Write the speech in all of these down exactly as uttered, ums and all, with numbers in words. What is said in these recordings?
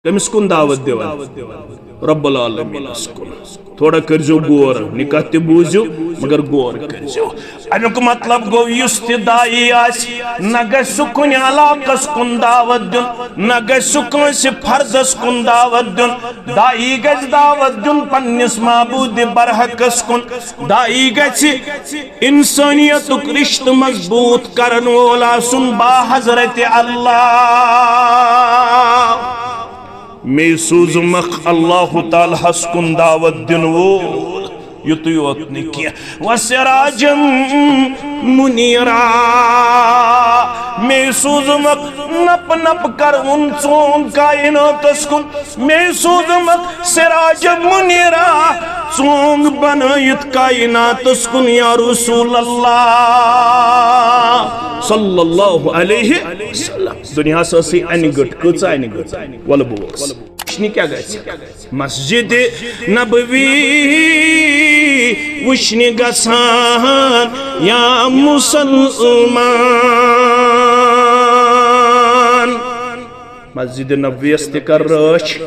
کٔمِس کُن دعوت دِوان؟ رب العالمینس کُن۔ تھوڑا کٔرزیو غور، نکاح تہِ بوٗزِو، مگر غور کٔرزیو۔ امیُک مطلب گوٚو، یُس تہِ داعی آسہِ، نہ گژھِ سُہ کُنہِ علاقس کُن دعوت دیُن، نہ گژھِ سُہ کٲنٛسہِ فردس کُن دعوت دیُن۔ داعی گژھِ دعوت دیُن پننِس معبوٗدِ برحقس کُن۔ داعی گژھِ انسانیتُک رشتہٕ مضبوط کرن وول آسُن با حضرت اللہ۔ مے سوٗزمکھ اللہ تعالیٰ ہس کُن دعوت دِنہٕ وول، یُتُے یوت نہٕ کینٛہہ، وسراجا منیرا۔ مے سوٗزمکھ نپ نپ کروُن ژونگ کائناتس کُن، مے سوٗزمکھ سراج منیرا، ژونگ بنٲیِتھ کائناتس کُن، یا رسول اللہ صلی اللہ علیہ وسلم۔ دُنیاہس ٲسٕے انہِ گٔٹ، کۭژاہ انہِ گٔٹ؟ وَلہٕ بہٕ اوس۔ وٕچھنہِ کیٛاہ گژھِ؟ مسجد نبوی وٕچھنہِ گژھان یا مسلمان۔ مسجد نبویس تہِ کر رٲچھ،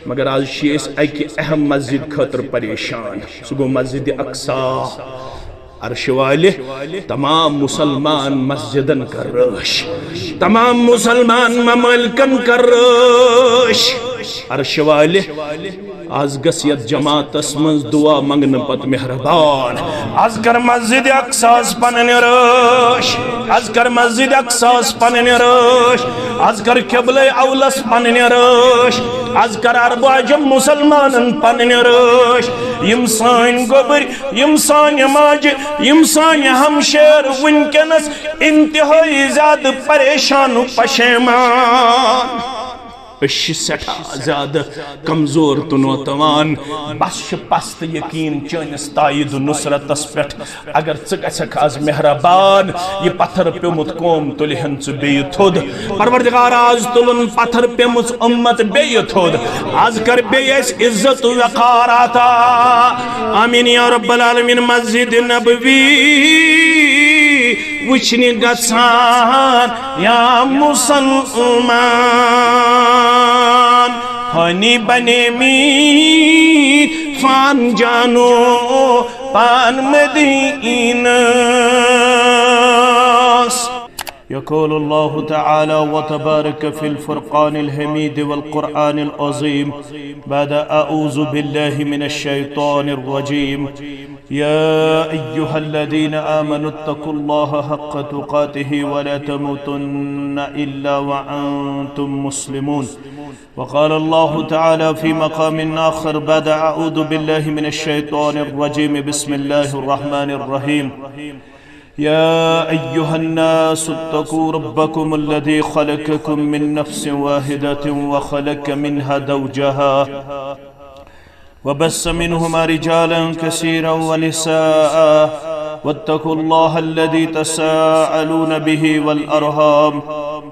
مگر آز چھِ أسۍ اکہِ اہم مسجد خٲطرٕ پریشان۔ سُہ گوٚو مسجد اقصی۔ عرشہِ والہِ تمام مسلمان مسجدن کر رٲچھ، تمام مسلمان ممالکن کر رٲچھ۔ عرشہِ والہِ، آز گژھ یتھ جماعتس منٛز دعا منگنہٕ پتہٕ مہربان۔ از کر مسجد اقصاس پننہِ رٲچھ، از کر مسجد اقصاس پننہِ رٲچھ، از کر قبلہ اولس پننہِ رٲچھ، از کر اربعہ جم مسلمانن پننہِ رٲچھ۔ یم سٲنۍ گوٚبرۍ، یم سانہِ ماجہِ، یم سانہِ ہمشیر وٕنکیٚنس انتہٲئی زیادٕ پریشان و پشیمان۔ أسۍ چھِ سٮ۪ٹھاہ زیادٕ کمزور تہٕ نوتوان۔ بس چھُ پس تہٕ یقین چٲنِس تائید و نصرتس پٮ۪ٹھ۔ اگر ژٕ گژھکھ از مہربان، یہِ پتھر پیومُت قوم تُلہِ ہن ژٕ بیٚیہِ تھوٚد۔ پروردگار، از تُلُن پتھر پیمٕژ امت بیٚیہِ تھوٚد۔ از کر بیٚیہِ اَسہِ عزت و وقار عطا۔ آمین یا رب العالمین۔ مسجد نبوی وٕچھنہِ گژھان یا مسلمان، فانی بنے می فان جانو پان مدینس۔ يقول الله تعالى وتبارك في الفرقان الحميد والقرآن العظيم بعد أعوذ بالله من الشيطان الرجيم. يا أيها الذين آمنوا اتقوا الله حق تقاته ولا تموتن إلا وأنتم مسلمون. وقال الله تعالى في مقام آخر بعد أعوذ بالله من الشيطان الرجيم. بسم الله الرحمن الرحيم. يا أيها الناس اتقوا ربكم الذي خلقكم من نفس واحدة وخلق منها زوجها وبث منهما رجالا كثيرا ونساء واتقوا الله الذي تساءلون به والأرحام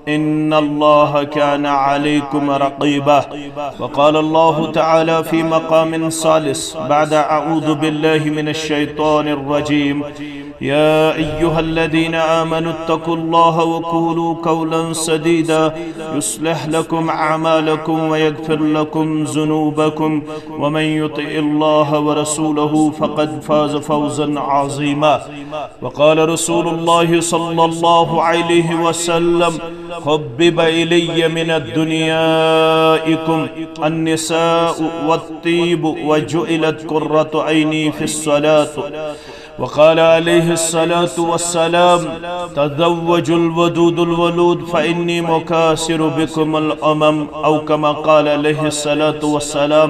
إن الله كان عليكم رقيبا. وقال الله تعالى في مقام ثالث بعد أعوذ بالله من الشيطان الرجيم. يا أيها الذين آمنوا اتقوا الله وقولوا قولا سديدا يصلح لكم أعمالكم ويغفر لكم ذنوبكم ومن يطع الله ورسوله فقد فاز فوزا عظيما. وقال رسول الله صلى الله عليه وسلم: حبب إلي من دنياكم النساء والطيب وجعلت قرة عيني في الصلاة. وقال عليه الصلاة والسلام: تزوجوا الودود الولود فإني مكاثر بكم الأمم، أو كما قال عليه الصلاة والسلام.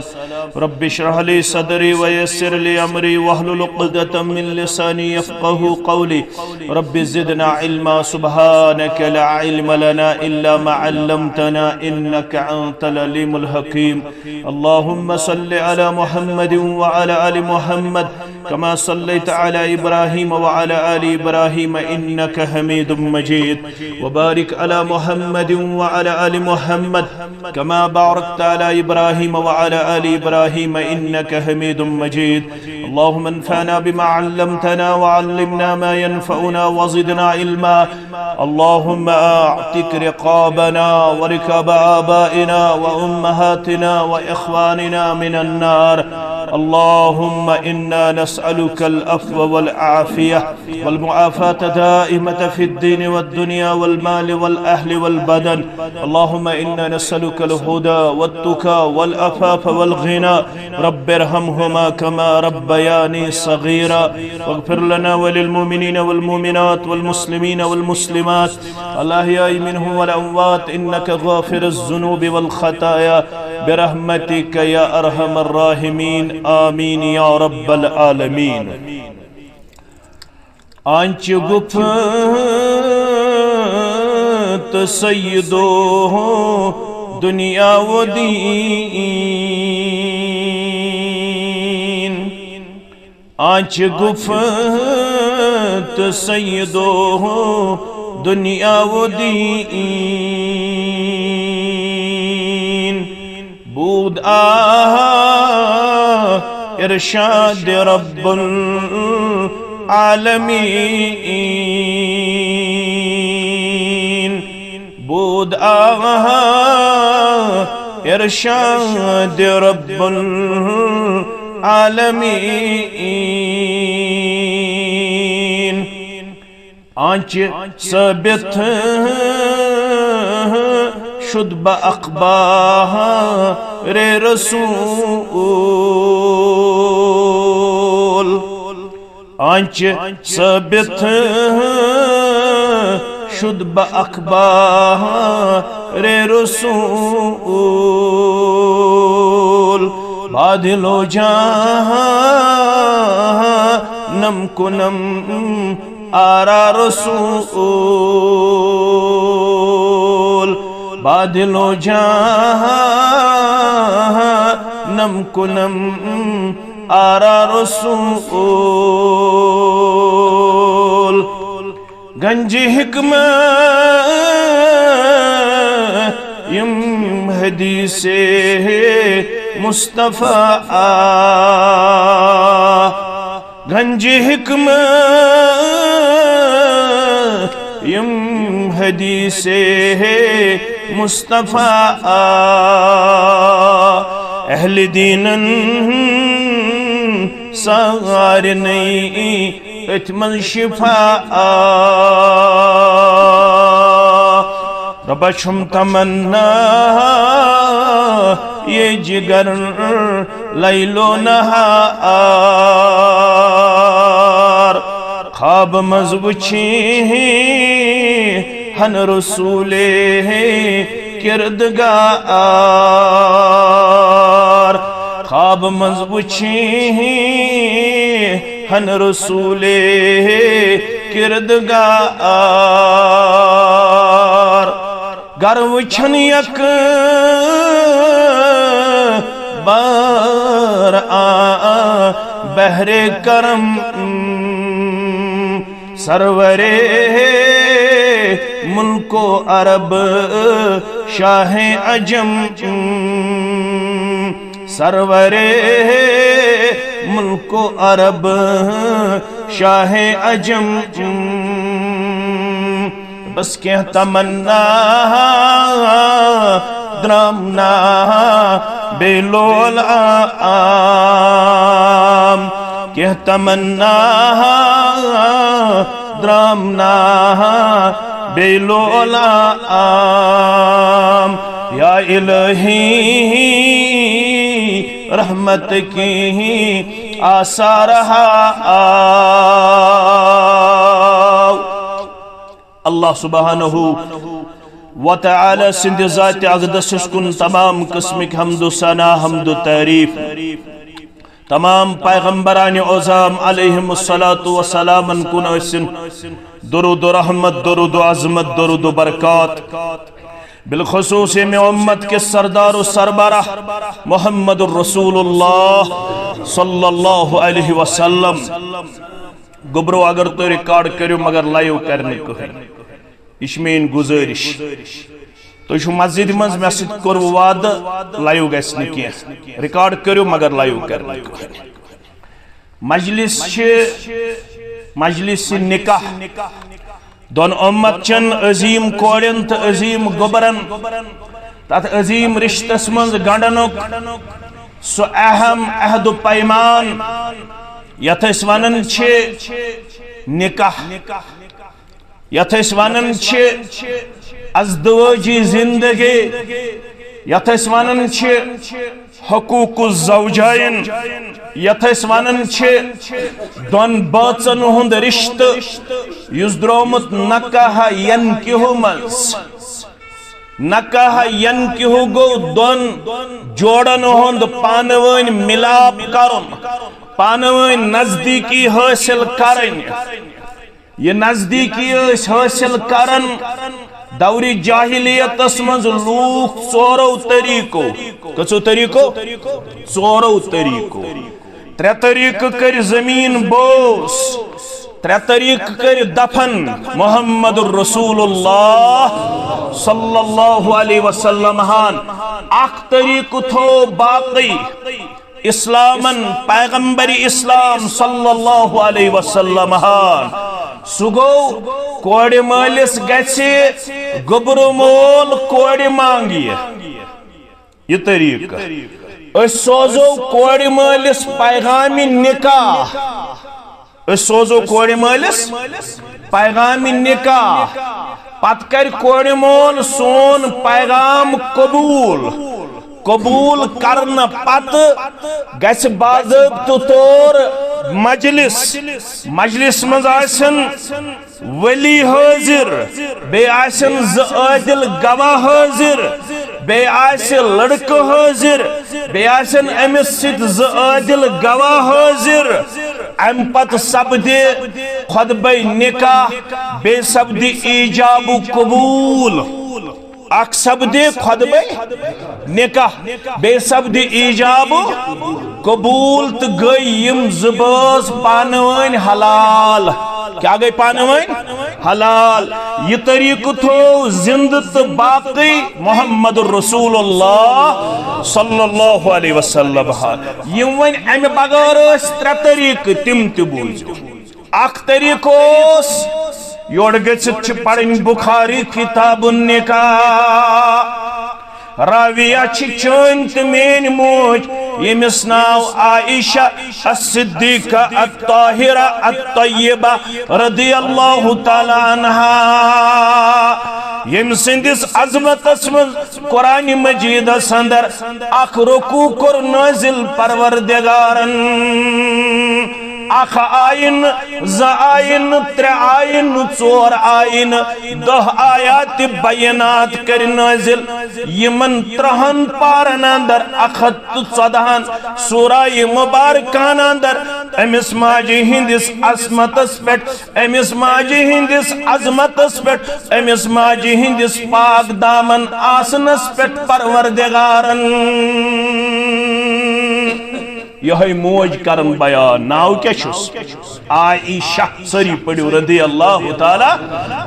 رب اشرح لي صدري ويسر لي أمري واحلل عقدة من لساني يفقه قولي. رب زدنا علما، سبحانك لا علم لنا إلا ما علمتنا إنك أنت العليم الحكيم. اللهم صل على محمد وعلى آل محمد كما صليت على إبراهيم وعلى آل إبراهيم إنك حميد مجيد. وبارك على محمد وعلى آل محمد كما باركت على إبراهيم وعلى آل إبراهيم إنك حميد مجيد. اللهم انفعنا بما علمتنا وعلمنا ما ينفعنا وزدنا علما. اللهم اعتق رقابنا ورقاب آبائنا وأمهاتنا وإخواننا من النار. اللهم إنا نسألك العفو والعافية والمعافاة الدائمة في الدين والدنيا والمال والأهل والبدن. اللهم إنا نسألك الهدى والتقى والعفاف والغنى. رب ارحمهما كما ربياني صغيرا. واغفر لنا وللمؤمنين والمؤمنات والمسلمين والمسلمات الأحياء منهم والأموات إنك غافر الذنوب والخطايا برحمتك يا أرحم الراحمين. آمين يا رب العالمين. آنچہ گفت سیدو دنیا و دین، آنچہ گفت سیدو دنیا و دین، بود آہا ارشاد رب العالمین، بود آہا ارشاد رب العالمین. آنچہ ثابت شد بہ اخبار رسول، آنچہ ثابت شد بہ اخبار رسول، بادل و جہانم کنم آرا رسول، بادل و جہانم کنم آرا رسول. گنج حکمت یم حدیث مصطفیٰ، گنج حکمت یم حدیث مصطفیٰ، اہل دینن سارنی اتھ منٛز شفا۔ رۄبہ چھم تمنا یہ جگر لیلو نہار، خواب منٛز وچھی ہن رسول کردگار، خواب منٛز وچھی ہن رسول کردگار۔ گر وچھن یک بار آ بحر کرم، سرور ملک و عرب شاہ عجم، سرور ملک و عرب شاہ عجم۔ بس کینٛہہ تمنا درامنا بے لول عام، کینٛہہ تمنا درامنا بے لول عام۔ یا الہی رحمت کی آثار ہا آو۔ اللہ سبحانہ و تعالی سٕنٛدِ ذاتِ اقدسس کُن تمام قسمٕکۍ حمد و ثنا، حمد و تعریف۔ تمام پیغمبران عظام علیہم الصلوۃ والسلامن کُن ٲسِن درود و رحمت، درود و عظمت، درود و برکات۔ بالخصوص ییٚمہِ امت کِس سردار و سربراہ محمد رسول اللہ صلی اللہ علیہ وسلم۔ گوٚبرو، اگر تُہۍ ریکارڈ کٔرِو، مگر لایو کرِ نہٕ کٕہٕنۍ۔ یہِ چھِ میٛٲنۍ گُزٲرِش۔ تُہۍ چھِو مسجدِ منٛز، مےٚ سۭتۍ کوٚر وعدٕ، لایو گژھِ نہٕ کینٛہہ۔ ریکارڈ کٔرِو، مگر لایو کرِ نہٕ کٕہٕنۍ۔ مجلس چھِ مجلس نکاح، دۄن امت چن عظیم کورٮ۪ن تہٕ عظیم گوٚبرن تتھ عظیم رشتس منٛز گنڈنُک سُہ اہم عہد و پیمان، یتھ أسۍ ونان چھِ نکاح، یتھ أسۍ ونان چھِ ازدواجی زندگی، یتھ أسۍ ونان چھِ حقوق الزوجین، یتھ أسۍ ونان چھِ دۄن بٲژن ہُنٛد رشتہٕ، یُس درٛامُت نکاح ینکحُ منٛز۔ نکاح ینکحُ گوٚو دۄن جوڑن ہُنٛد پانہٕ وٲنۍ ملاپ کرُن، پانہٕ وٲنۍ نزدیکی حٲصِل کرٕنۍ۔ یہِ نزدیکی ٲسۍ حٲصِل کران دورِ جاہلیتس منٛز لوٗکھ ژورو طریٖقو۔ کٔژو طریٖقو؟ ژورو طریٖقو۔ ترٛےٚ طریٖقہٕ کٔرۍ زٔمیٖن بوس، ترٛےٚ طریٖقہٕ کٔرۍ دفن محمد رسول اللہ صلی اللہ علیہ وسلم ہن۔ اکھ طریٖقہٕ تھوو باقٕے، اسلامن، پیغمبر اسلام صلی اللہ علیہ وسلم ہن۔ سُہ گوٚو، کورِ مٲلِس گژھِ گوٚبرٕ مول کورِ مانگہِ۔ یہِ طریٖقہٕ۔ أسۍ سوزو کورِ مٲلِس پیغامِ نکاح۔ أسۍ سوزو کورِ مٲلِس پیغامِ نکاح۔ پتہٕ کرِ کورِ مول سون پیغام قبول۔ قبول کرنہٕ پتہٕ گژھِ باضٲبطہٕ طور مجلس۔ مجلس منٛز آسن ولی حٲضِر، بیٚیہِ آسن زٕ عٲدِل گواہ حٲضِر، بیٚیہِ آسہِ لڑکہٕ حٲضِر، بیٚیہِ آسن أمِس سۭتۍ زٕ عٲدِل گواہ حٲضِر۔ امہِ پتہٕ سپدِ خطبے نکاح، بیٚیہِ سپدِ ایجاب و قبول۔ اکھ سپدِ خطبے نکاح، بیٚیہِ سپدِ ایجاب قبول، تہٕ گٔے یِم زٕ بٲژ پانہٕ وٲنۍ حلال۔ کیٛاہ گٔے پانہٕ وٲنۍ؟ حلال۔ یہِ طریٖقہٕ تھوو زِندٕ تہٕ باقٕے محمد رسول اللہ صلی اللہ علیہ وسلم ہن۔ یِم وۄنۍ امہِ بغٲر ٲسۍ ترٛےٚ طریٖقہٕ، تِم تہِ بوٗزِو۔ اکھ طریٖقہٕ اوس، یورٕ گٔژھِتھ چھِ پرٕنۍ بخاری کتاب النکاح۔ راویہ چھِ چٲنۍ تہٕ میٲنۍ موج، ییٚمِس ناو عائشہ الصدیقہ الطاہرہ الطیبہ رضی اللہ تعالیٰ عنہا، ییٚمہِ سٕنٛدِس عظمتس منٛز قرآن مجیدس اندر اکھ رکوع کوٚر نازل پروردگارن۔ اکھ آیہِ نہٕ، زٕ آیہِ نہٕ، ترٛےٚ آیہِ نہٕ، ژور آیہِ نہٕ، دَہ آیات بینات کٔرۍ نازل۔ یِمن ترٛہن پارن اندر، اکھ ہتھ تہٕ ژۄدہن سورہ مبارکن اندر أمِس ماجہِ ہٕنٛدِس عظمتس پٮ۪ٹھ، أمِس ماجہِ ہٕنٛدِس عظمتس پٮ۪ٹھ، أمِس ماجہِ ہٕنٛدِس پاک دامن آسنس پٮ۪ٹھ پروردگارن یِہوٚے موج کرن بیان۔ ناو کیٛاہ چھُس؟ عائشہ۔ سٲری پٔرِو رضی اللہ تعالیٰ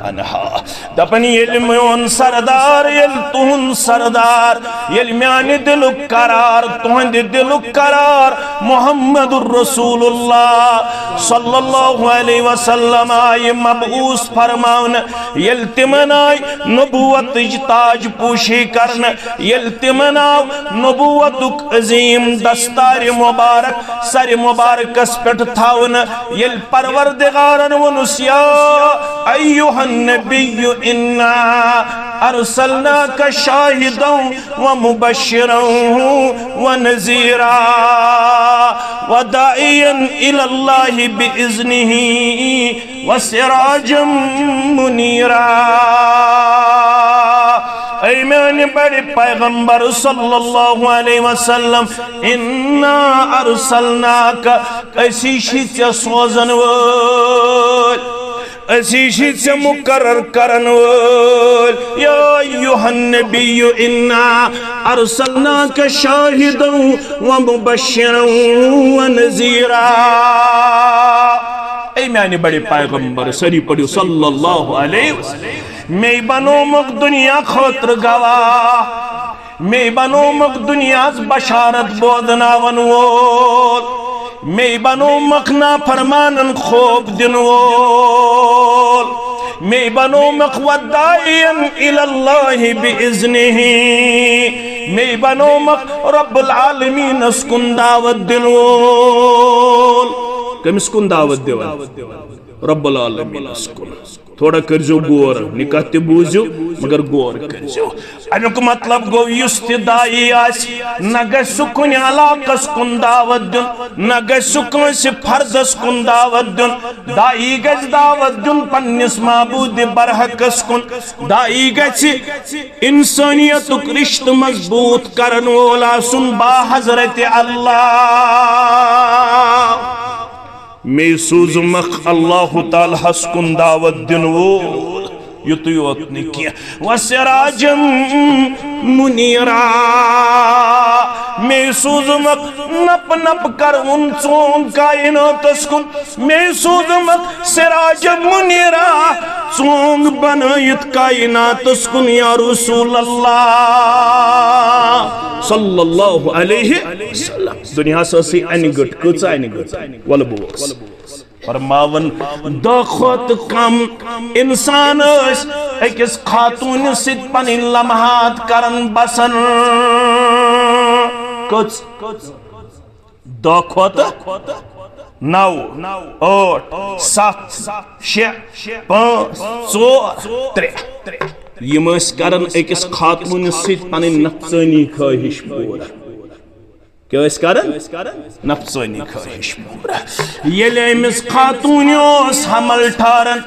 عنہا۔ دپن ییٚلہِ میون سردار، ییٚلہِ تُہُنٛد سردار، ییٚلہِ میانہِ دِلُک قرار، تُہنٛدِ دِلُک قرار محمد رسول اللہ صلی اللہ علیہ وسلم آیہِ مبعوث فرماونہٕ، ییٚلہِ تِمن آیہِ نبوتٕچ تاج پوشی کرنہٕ، ییٚلہِ تِمن آو نبوتُک عظیم دستار مبارک سر مبارکس پٮ۪ٹھ تھاونہٕ، ییٚلہِ پروردگارن ووٚنُس، یا ایھا النبی انا ارسلناک شاہدا ومبشرا ونذیرا وداعیا الی اللہ باذنہ وسراجا منیرا۔ اے میانہِ بڑِ پیغمبر صلی اللہ علیہ وسلم، انا ارسلناک، أسی چھِ ژےٚ سوزن وٲلۍ، أسی چھِ ژےٚ مقرر کرن وٲلۍ۔ یا ایھا النبی انا ارسلناک شاہدا ومبشرا ونذیرا۔ اے میانہِ بڑِ پیغمبر، سٲری پٔرِو صلی اللہ علیہ وسلم۔ مے بنومُت دنیا خٲطرٕ گواہ، مے بنومُت دنیاہس بشارت بوزناون وول، مے بنومُت نافرمانن خوف دِنہٕ وول۔ مے بنومکھ وداعین الی اللہ باذنہ۔ مے بنومکھ رب العالمینس کُن دعوت دِنہٕ وول۔ کٔمِس کُن دعوت دِوان؟ رب العالمینس کُن۔ تھوڑا کٔرزیو غور، نکاح تہِ بوٗزِو، مگر غور کٔرزیو۔ امیُک مطلب گوٚو، یُس تہِ داعی آسہِ، نہ گژھِ سُہ کُنہِ علاقس کُن دعوت دیُن، نہ گژھِ سُہ کٲنٛسہِ فردس کُن دعوت دیُن۔ داعی گژھِ دعوت دیُن پننِس معبود برحقس کُن۔ داعی گژھِ انسانیتُک رشتہٕ مضبوط کرن وول آسُن با حضرت اللہ۔ مے سوٗزمکھ اللہ تعالیٰ ہس کُن دعوت دِنہٕ وول۔ یُتُے یوت نہٕ کینٛہہ، وسراجم منیرا۔ مے سوٗزمکھ نپ نپ کروُن ژونگ کائناتس کُن۔ مے سوٗزمکھ سراجم منیرا، ژونگ بنٲیِتھ کائناتس کُن یا رسول اللہ صلی اللہ علیہ وسلم۔ دُنیاہس ٲسٕے انہِ گٔٹ، کۭژاہ انہِ گٔٹ؟ وَلہٕ بوز۔ فرماوان، دہ کھۄتہٕ کم انسان ٲسۍ أکِس خاتوٗنہِ سۭتۍ پنٕنۍ لمحات کران بسر۔ کٔژ؟ دہ کھۄتہٕ نو، ٲٹھ، ستھ، شےٚ، پانٛژھ، ژور، ترٛےٚ۔ یِم ٲسۍ کران أکِس خاتوٗنہِ سۭتۍ پنٕنۍ نفسٲنی خٲہِش پوٗرٕ۔ کیٛاہ ٲسۍ کران؟ نفسٲنی خٲہِش پوٗرٕ۔ ییٚلہِ أمِس خاتوٗنہِ اوس حمل ٹھاران،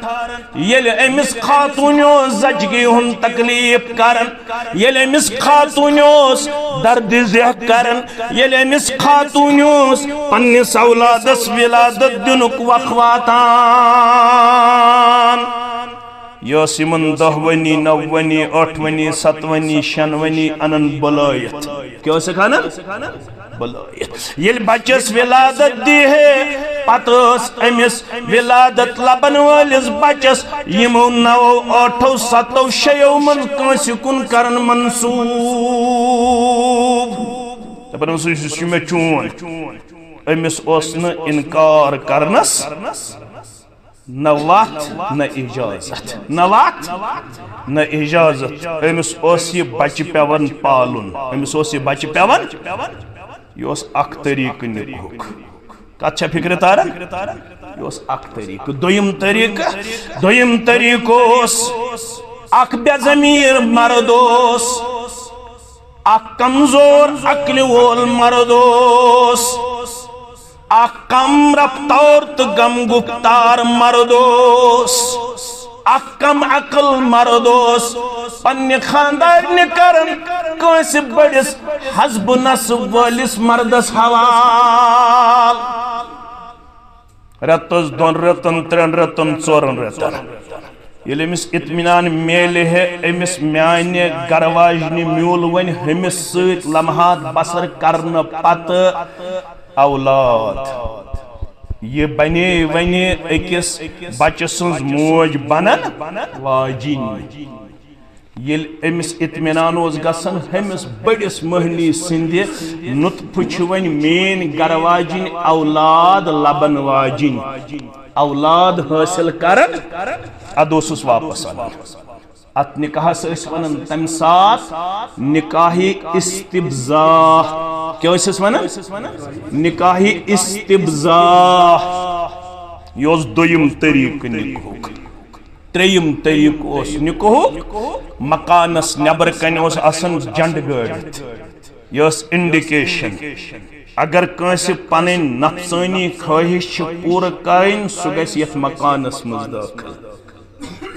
ییٚلہِ أمِس خاتوٗنہِ اوس زچگی ہُنٛد تکلیف کران، ییٚلہِ أمِس خاتوٗنہِ اوس دردِ ذہہ کران، ییٚلہِ أمِس خاتوٗنہِ اوس پننِس اولادس ولادت دِنُک وق واتان، یہِ ٲس یِمن دہ ؤنی، نو ؤنی، ٲٹھ ؤنی، ستھ ؤنی، شٮ۪ن ؤنی انان بُلٲیِتھ۔ کیٛاہ ٲسکھ انان؟ بُلٲیِتھ۔ ییٚلہِ بچس ولادت دِی ہے، پتہٕ ٲس أمِس ولادت لبن وٲلِس بچس یِمو نو، ٲٹھو، ستو، شیٚیو منٛز کٲنٛسہِ کُن کران منسوٗب۔ دپان اوس، یُس یہِ مےٚ چون، أمِس اوس نہٕ انکار کرنس نہ وتھ، نہ اجازت، نہ وتھ، نہ اجازت۔ أمِس اوس یہِ بچہِ پٮ۪وان پالُن، أمِس اوس یہِ بچہِ پٮ۪وان۔ یہِ اوس اکھ طریقہٕ نکاحُک۔ کتھ چھا فکرِ تاران؟ یہِ اوس اکھ طریقہٕ۔ دوٚیِم طریقہٕ، دوٚیِم طریقہٕ اوس، اکھ بے ضمیر مرد اوس، اکھ کمزور عقلہِ وول مرد اوس، اکھ کم رفتار تہٕ غم گفتار مرد اوس، اکھ کم عقل مرد اوس، پننہِ خاندارنہِ کران کٲنٛسہِ بٔڑِس حسب و نسب وٲلِس مردس حوال۔ رٮ۪تس، دۄن رٮ۪تن، ترٛٮ۪ن رٮ۪تن، ژورن رٮ۪تن۔ ییٚلہِ أمِس اطمینان میلہِ ہے، أمِس میانہِ گرٕ واجنہِ میوٗل وۄنۍ ہُمِس سۭتۍ لمحات بسر کرنہٕ پتہٕ اولاد۔ یہِ بنے وۄنۍ أکِس بچہٕ سٕنٛز موج بنن واجِنۍ۔ ییٚلہِ أمِس اطمینان اوس گژھان، ہُمِس بٔڑِس مٔہنی سٕنٛدِ نُطفہٕ چھِ وۄنۍ میٲنۍ گرٕ واجِنۍ اولاد لبن واجِنۍ، اولاد حٲصِل کران، ادٕ اوسُس واپس انان۔ اتھ نکاحس ٲسۍ ونان تمہِ ساتہٕ نکاحِ استبضاع۔ کیٛاہ ٲسِس ونان؟ نکاحِ استبضاع۔ یہِ اوس دوٚیِم طریقہٕ نکاحُک۔ ترٛیٚیِم طریقہٕ اوس نکاحُک، مکانس نٮ۪بر کنہِ اوس آسان جنڈٕ گٲڑِتھ۔ یہِ ٲس indication۔ اگر کٲنٛسہِ پنٕنۍ نفسٲنی خٲہِش چھِ پوٗرٕ کرٕنۍ، سُہ گژھِ یتھ مکانس منٛز دٲخل۔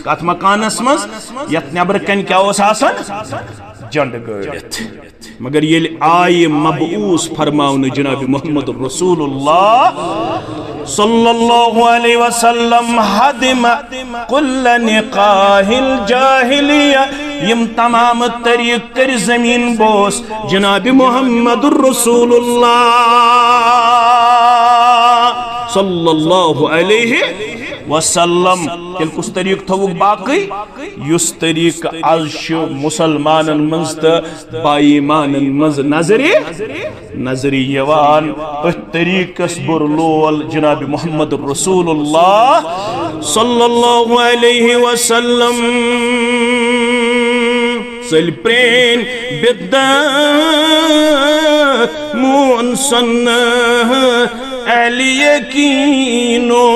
کتھ مکانس منٛز؟ یتھ نٮ۪بر کنہِ کیٛاہ اوس آسان؟ جنڈٕ گٲڑِتھ۔ مگر ییٚلہِ آیہِ مبعوث فرماونہٕ جناب محمد رسول اللہ صلی اللہ علیہ وسلم، ہدم کل نکاح الجاہلیہ، یِم تمام طریقہٕ کٔرۍ زمین بوس۔ جناب محمد رسول اللہ صلی اللہ علیہ وسلم۔ تیٚلہِ کُس طریٖقہٕ تھوٚوُکھ باقٕے؟ یُس طریٖقہٕ از چھُ مُسلمانن منٛز تہٕ با ایمانن منٛز نظرِ، نظرِ یِوان، أتھۍ طریٖقس بوٚر لول جناب محمد رسول اللہ صلی اللہ علیہ وسلم۔ ژٔلۍ پرٛٲنۍ بدعت مون سنت اہل یقینو۔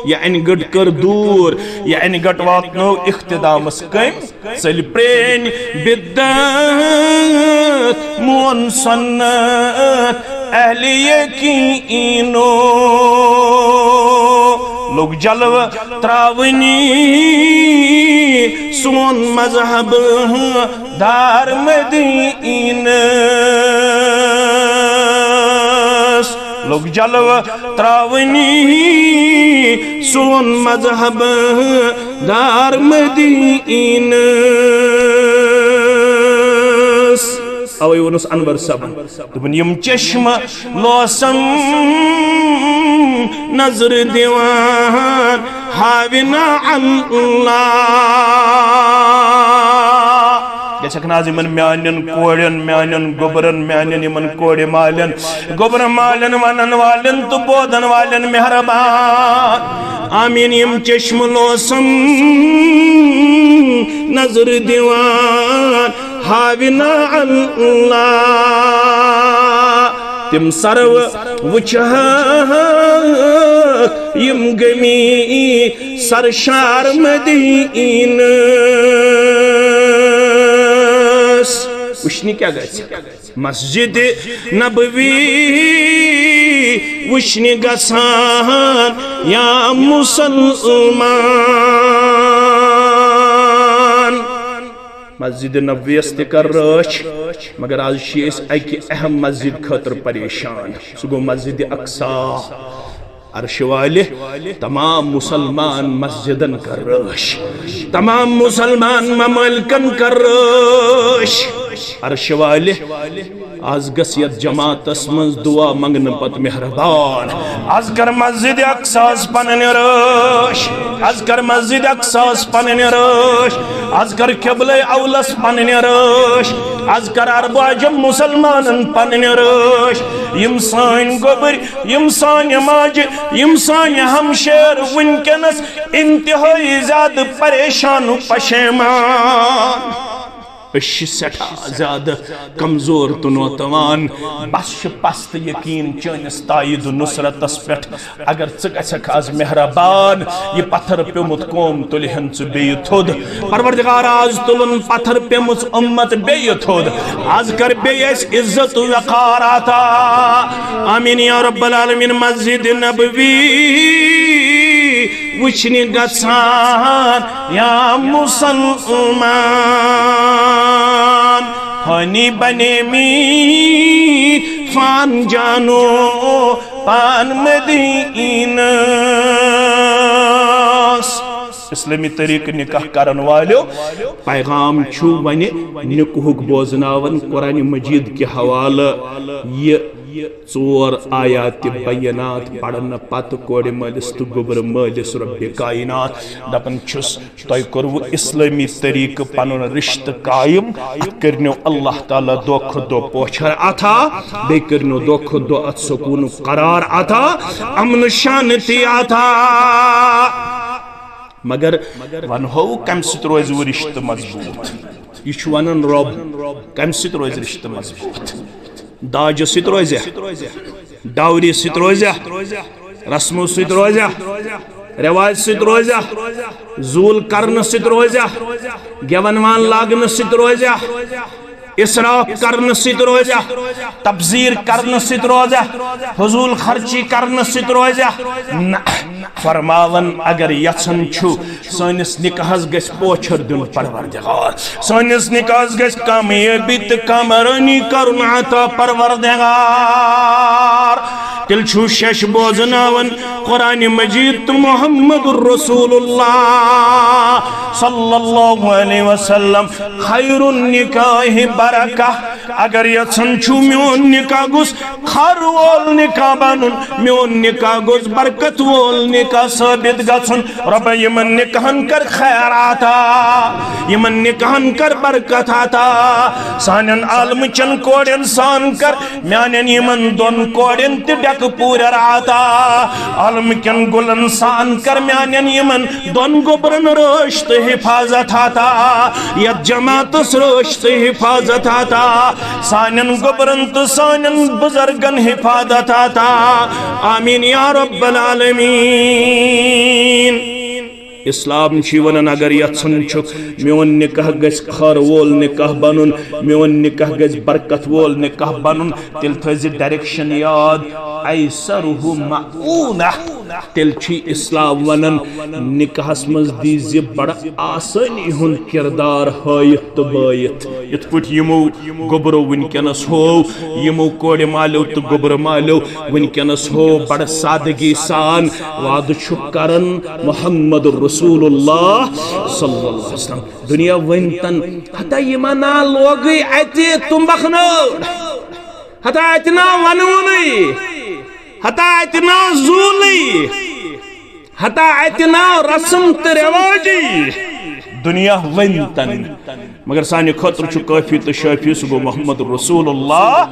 یہِ انہِ گٔٹ کٔر دوٗر، یہِ انہِ گٔٹ واتنٲو اختتامس کٔمۍ؟ ژٔلۍ پرٛٲنۍ بدعت مون سنت اہل یقینو۔ لوٚگ جلوٕ تراونی سون مذہب دار مدینس۔ لوٚگ جلوٕ تراونی سون مذہب دار مدینس۔ اوے ووٚنُس انور صٲبن، دوٚپُن، یِم چشمہٕ لوسم نظر دِوان ہاوِ نہ اللہ۔ گژھکھ نہ از یِمن میانٮ۪ن کورٮ۪ن، میانٮ۪ن گوٚبرن، میانٮ۪ن یِمن کورِ مالٮ۪ن، گوٚبرٕ مالٮ۪ن، ونن والٮ۪ن تہٕ بوزن والٮ۪ن مہربان؟ آمین۔ یِم چشمہٕ لوسم نظر دِوان ہاوِ نہ اللہ۔ تِم سرو وٕچھہکھ یِم گٔمی سرشار مدینس۔ وٕچھنہِ کیٛاہ گژھِ؟ مسجد نبوی وٕچھنہِ گژھان یا مسلمان۔ مسجد نبویس تہِ کر رٲچھ، مگر از چھِ أسۍ اکہِ اہم مسجد خٲطرٕ پریشان، سُہ گوٚو مسجد اقصی۔ عرشہِ والہِ تمام مسلمان مسجدن کر رٲچھ، تمام مسلمان ممالکن کر رٲچھ۔ عرشہِ والہِ، از گژھ یتھ جماعتس منٛز دعا منگنہٕ پتہٕ مہربان۔ از کر مسجد اقصاس پنٕنۍ رٲچھ، از کر مسجد اقصاس پنٕنۍ رٲچھ، از کر قبلہ اولس پنٕنۍ رٲچھ، از کر عرب عجم مسلمانن پنٕنۍ رٲچھ۔ یِم سٲنۍ گوٚبرۍ، یِم سانہِ ماجہِ، یِم سانہِ ہمشیر وٕنکیٚنس انتہٲئی زیادٕ پریشان و پشیمان۔ أسۍ چھِ سٮ۪ٹھاہ زیادٕ کمزور تہٕ نوتوان۔ بس چھِ پست یقین چٲنِس تائید و نصرتس پٮ۪ٹھ۔ اگر ژٕ گژھکھ از مہربان، یہِ پتھر پیومُت قوم تُلہِ ہن ژٕ بیٚیہِ تھوٚد۔ پروردگار، از تُلُن پتھر پیمٕژ امت بیٚیہِ تھوٚد۔ از کر بیٚیہِ اَسہِ عزت و وقار عطا۔ آمین یا رب العالمین۔ مسجد نبوی وٕچھنہِ گژھان یا مسلمان، فانی بنے می فان جانو پان مدینس۔ اسلامی طریقہٕ نکاح کرن والیو، پیغام چھُ وۄنۍ نکاحُک بوزناوان۔ قرآن مجید کہِ حوالہٕ یہِ ژور آیات بینات پرنہٕ پتہٕ کورِ مٲلِس تہٕ گوٚبرٕ مٲلِس رۄبِ کائنات دپان چھُس، تۄہہِ کوٚروٕ اسلٲمی طریقہٕ پنُن رشتہٕ قائم، اتھ کٔرنو اللہ تعالیٰ دۄہ کھۄتہٕ دۄہ پوچھر عطا، بیٚیہِ کٔرنو دۄہ کھۄتہٕ دۄہ اتھ سکوٗنُک قرار عطا، امن شانتی عطا۔ مگر ونہو کمہِ سۭتۍ روزِ وۄنۍ رشتہٕ مضبوٗط؟ یہِ چھُ ونان رۄب، کمہِ سۭتۍ روزِ رشتہٕ مضبوٗط؟ داجہِ سۭتۍ روزِ، ڈاوری سۭتۍ روزِ، رسمو سۭتۍ روزِ، رواج سۭتۍ روزِ، زوٗل کرنہٕ سۭتۍ روزِ، گٮ۪ون وان لاگنہٕ سۭتۍ روزِ، اسراف کرنہٕ سۭتۍ روزِ، تبذیر کرنہٕ سۭتۍ روزِ، فضول خرچی کرنہٕ سۭتۍ روزِ۔ نہ، فرماوان اگر یژھان چھُ سٲنِس نکاحس گژھِ پوچھر دیُن پروردگار، سٲنِس نکاحس گژھِ کامیٲبی تہٕ کامرٲنی کرُن عطا پروردگار، تیٚلہِ چھُ شش بوزناوان قرآن مجید تہٕ محمد رسول اللہ صلی اللہ علیہ وسلم۔ خیر النکاح برکہ، اگر یژھان چھُو میون نکاح گوٚژھ خر وول نکاح بنُن، میون نکاح گوٚژھ برکت وول نکاح ثٲبت گژھُن، رۄبہ یِمن نکاحن کر خیر عطا، یِمن نکاحن کر برکت عطا۔ سانٮ۪ن عالمہٕ چٮ۪ن کورٮ۪ن سان کر میانٮ۪ن یِمن دۄن کورٮ۪ن تہِ ڈٮ۪کہٕ پوٗرٮ۪ر عطا۔ عالمہٕ کٮ۪ن گُلن سان کر میانٮ۪ن یِمن دۄن گوٚبرن رٲچھ تہٕ حفاظت عطا، یتھ جماعتس رٲچھ تہٕ حفاظت عطا، سانٮ۪ن گوٚبرن تہٕ سانٮ۪ن بزرگن حفاظت عطا۔ آمین یا رب العالمین۔ اسلام چھُ ونان، اگر یژھان چھُکھ میون نکاح گژھِ خٲر وول نکاح بنُن، میون نکاح گژھِ برکت وول نکاح بنُن، تیٚلہِ تھٲیزِ ڈائریکشن یاد، ایسرہ معونہ۔ تیٚلہِ چھُ اسلام ونان، نکاحس منٛز دیٖزِ بڑٕ آسٲنی ہُنٛد کردار ہٲیِتھ تہٕ بٲیِتھ۔ یِتھ پٲٹھۍ یِمو گوٚبرو وٕنکیٚنس ہوو، یِمو کورِ مالیو تہٕ گوٚبرٕ مالیو وٕنکیٚنس ہوو بڑٕ سادگی سان وعدٕ چھُ کران محمد رسول اللہ صلی اللہ علیہ وسلم۔ دُنیا ؤنۍ تن، ہتا یِمن نا لوگٕے اتہِ تُمبکھ نٲر، ہتا اتہِ نا ونوُنٕے، ہتا اتہِ نا زوٗلٕے، ہتا اتہِ نا رسم تہٕ رواجی۔ دُنیا ؤنۍ تن، مگر سانہِ خٲطرٕ چھُ کٲفی تہٕ شٲفی، سُہ گوٚو محمد رسول اللہ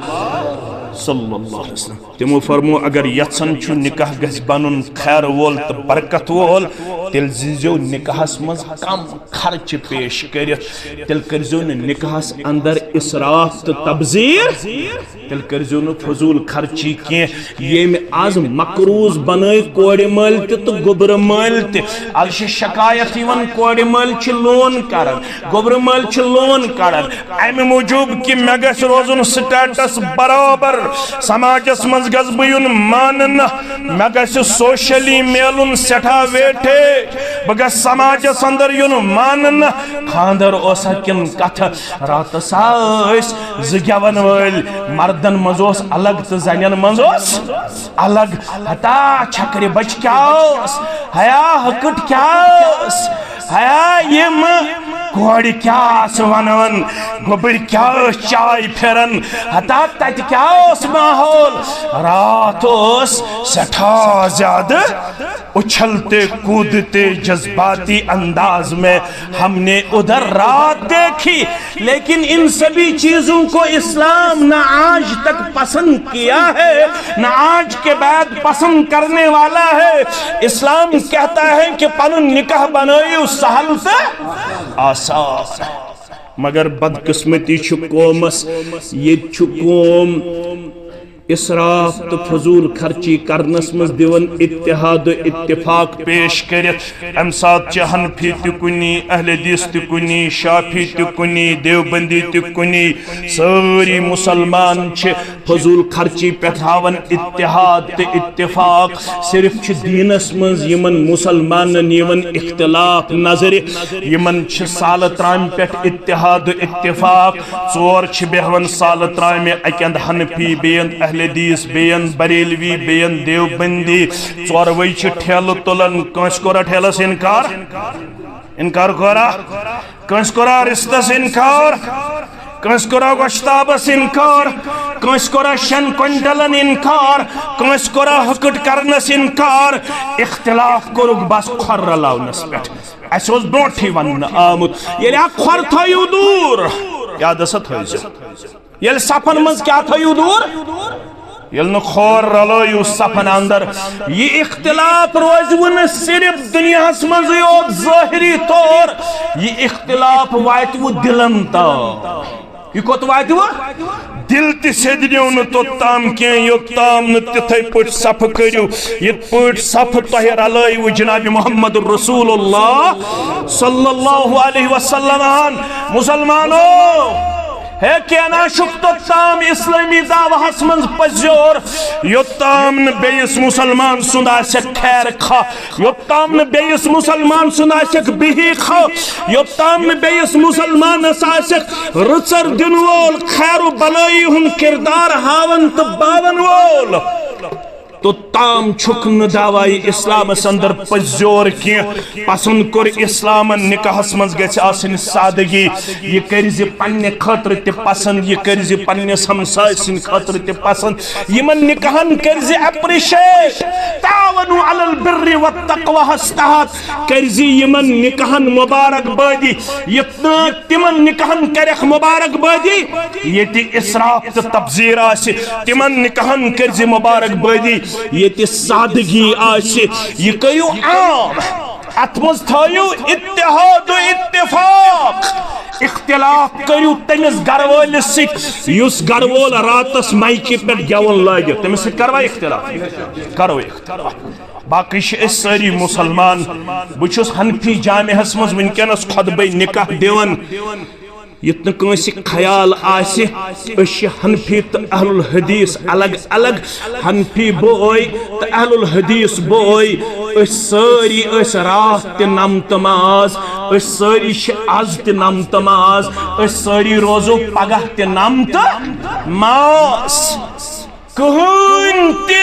صلی اللہ علیہ وسلم۔ تِمو فرمو، اگر یژھان چھُ نکاح گژھِ بنُن خیر وول تہٕ برکت وول، تیٚلہِ دیٖزیو نکاحس منٛز کم خرچہٕ پیش کٔرِتھ، تیٚلہِ کٔرزیو نہٕ نکاحس اندر اسراف تہٕ تبذیر، تیٚلہِ کٔرزیو نہٕ فضول خرچی کینٛہہ۔ ییٚمۍ از مقروض بنٲے کورِ مٲلۍ تہِ تہٕ گوٚبرٕ مٲلۍ تہِ۔ از چھِ شکایت یِوان، کورِ مٲلۍ چھِ لون کران، گوٚبرٕ مٲلۍ چھِ لون کران، امہِ موٗجوٗب کہِ مےٚ گژھِ روزُن سٹیٹس برابر، سماجس منٛز گژھٕ بہٕ یُن ماننہٕ، مےٚ گژھِ سوشلی میلُن سٮ۪ٹھاہ ویٹیج، بہٕ گژھٕ سماجس اندر یُن ماننہٕ۔ خانٛدر اوسا کِنہٕ کتھٕ؟ راتس ٲسۍ زٕ گٮ۪ون وٲلۍ، مردن منٛز اوس الگ تہٕ زنٮ۪ن منٛز اوس الگ۔ ہتا چھکرِ بچ کیٛاہ اوس، ہیا ہکٹ کیٛاہ اوس، ہیا یِم کورِ کیٛاہ آسہٕ ونان، گوٚبٕرۍ کیٛاہ ٲسۍ چاے پھران، ہتا تتہِ کیٛاہ اوس ماحول۔ راتھ اوس سٮ۪ٹھاہ زیادٕ اچھلتے کودتے جذباتی انداز میں ہم نے ادھر رات دیکھی، لیکن ان سبھی چیزوں کو اسلام نہ آج تک پسند کیا ہے، نہ آج کے بعد پسند کرنے والا ہے۔ اسلام کہتا ہے کہ پنن نکاح بنٲیِو سہل تہٕ آسان۔ مگر بدقسمتی چھِ قومس، ییٚتہِ چھُ قوم اسراف تہٕ فضول خرچی کرنس منٛز دِوان اتحاد و اتفاق پیش کٔرِتھ۔ امہِ ساتہٕ چھِ حنفی تہِ کُنی، اہل حدیث تہِ کُنی، شافعی تہِ کُنی، دیوبندی تہِ کُنی، سٲری مسلمان چھِ فضول خرچی پٮ۪ٹھ ہاوان اتحاد تہٕ اتفاق۔ صرف چھِ دیٖنس منٛز یِمن مسلمانن یِوان اختلاف نظرِ، یِمن چھِ سالہٕ ترامہِ پٮ۪ٹھ اتحاد و اتفاق۔ ژور چھِ بیٚہوان سالہٕ ترامہِ، اکہِ اندٕ حنفی، بیٚیہِ اندٕ اہل حدیث، بیٚیہِ اندٕ بریلوی، بیٚیہِ اندٕ دیوبندی۔ ژوروے چھِ ٹھیلہٕ تُلان۔ کٲنٛسہِ کوٚرا ٹھیلس انکار؟ انکار کوٚرا؟ کٲنٛسہِ کوٚرا رِستس انکار؟ کٲنٛسہِ کوٚرا گۄشتابس انکار؟ کٲنٛسہِ کوٚرا شٮ۪ن کوینٹلن انکار؟ کٲنٛسہِ کوٚرا ہکٹ کرنس انکار؟ اختلاف کوٚرُکھ بس کھۄر رلاونس پٮ۪ٹھ۔ اسہِ اوس برونٹھٕے وننہٕ آمُت، ییٚلہِ اکھ کھۄر تھٲیِو دوٗر، یاد ہسا تھٲیزیو۔ ییٚلہِ صفن منٛز کیٛاہ تھٲیِو دوٗر؟ ییٚلہِ نہٕ کھۄر رلٲیِو صفن اندر، یہِ اختلاف روزِوٕ نہٕ صرف دُنیاہس منٛزٕے یوت ظٲہری طور، یہِ اختلاف واتِوٕ دِلن تام۔ یہِ کوٚت واتِوٕ؟ دِل تہِ سیٚدِ نیو نہٕ توٚت تام کینٛہہ، یوٚت تام نہٕ تِتھے پٲٹھۍ صفہٕ کٔرِو، یِتھ پٲٹھۍ صفہٕ تۄہہِ رلٲیِوٕ جناب محمد رسول اللہ صلی اللہ علیہ وسلم۔ مسلمانو، ہے کینٛہہ نا چھُکھ توٚت تام اسلٲمی دعوہس منٛز پٔزیور، یوٚت تام نہٕ بیٚیِس مسلمان سُنٛد آسٮ۪کھ خیر خواہ، یوٚت تام نہٕ بیٚیِس مسلمان سُنٛد آسٮ۪کھ بِہی خواہ، یوٚت تام نہٕ بیٚیِس مسلمانس آسٮ۪کھ رٕژر دِنہٕ وول، خیر و بلٲیی ہُنٛد کردار ہاوان تہٕ باون وول۔ توٚتام چھُکھ نہٕ دعوایہِ اسلامس اندر پٔزیور کینٛہہ۔ پسند کوٚر اسلامن نکاحس منٛز گژھِ آسٕنۍ سادگی۔ یہِ کٔرۍ زِ پننہِ خٲطرٕ تہِ پسند، یہِ کٔرۍ زِ پننِس ہمسایہِ سٕنٛدِ خٲطرٕ تہِ پسند۔ یِمن نکاحن کٔرۍ زِ appreciate۔ تعاونوا علی البر والتقوی ہس تحت کٔرۍ زِ یِمن نکاحن مبارک بٲدی۔ یتھ نہٕ تِمن نکاحن کرکھ مبارک بٲدی ییٚتہِ اسراف تہٕ تبذیر آسہِ، تِمن نکاحن کٔرۍ زِ مبارک بٲدی ییٚتہِ سادگی آسہِ۔ یہِ کٔرِو عام، اتھ منٛز تھٲیِو اتحاد و اتفاق۔ اختلاف کٔرِو تٔمِس گرٕ وٲلِس سۭتۍ یُس گرٕ وول راتس مایکہِ پٮ۪ٹھ گٮ۪وُن لٲگہِ، تٔمِس سۭتۍ کروا اختلاف؟ کرو اختلاف۔ باقٕے چھِ أسۍ سٲری مُسلمان۔ بہٕ چھُس حنفی جامعس منٛز وٕنکیٚنس خطبے نکاح دِوان۔ یُتھ نہٕ کٲنٛسہِ خیال آسہِ أسۍ چھِ حنفی تہٕ اہل الحدیث الگ الگ۔ حنفی بوے تہٕ اہل الحدیث بوے، أسۍ سٲری ٲسۍ راتھ تہِ نمتہٕ ماز، أسۍ سٲری چھِ از تہِ نمتہٕ ماز، أسۍ سٲری روزو پگاہ تہِ نمتہٕ ماز۔ کٕہٕنۍ تہِ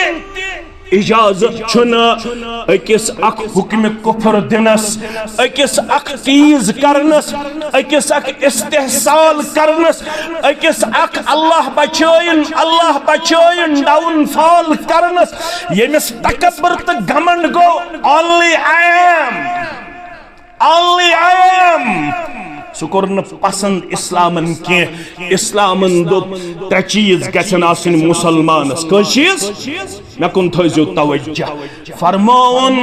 اجازت چھُنہٕ أکِس اکھ حکمِ کفر دِنس، أکِس اکھ تیز کرنس، أکِس اکھ استحصال کرنس، أکِس اکھ اللہ بچٲیِن، اللہ بچٲیِن ڈاؤن فال کرنس، ییٚمِس تکبر تہٕ گھمنڈ گوٚو، only I am۔ Only I am۔ سُہ کوٚر نہٕ پسند اسلامن کینٛہہ۔ اسلامن دوٚپ، ترٛےٚ چیٖز گژھن آسٕنۍ مسلمانس۔ کٔژ چیٖز؟ مےٚ کُن تھٲیزیو توجہ۔ فرمووُن،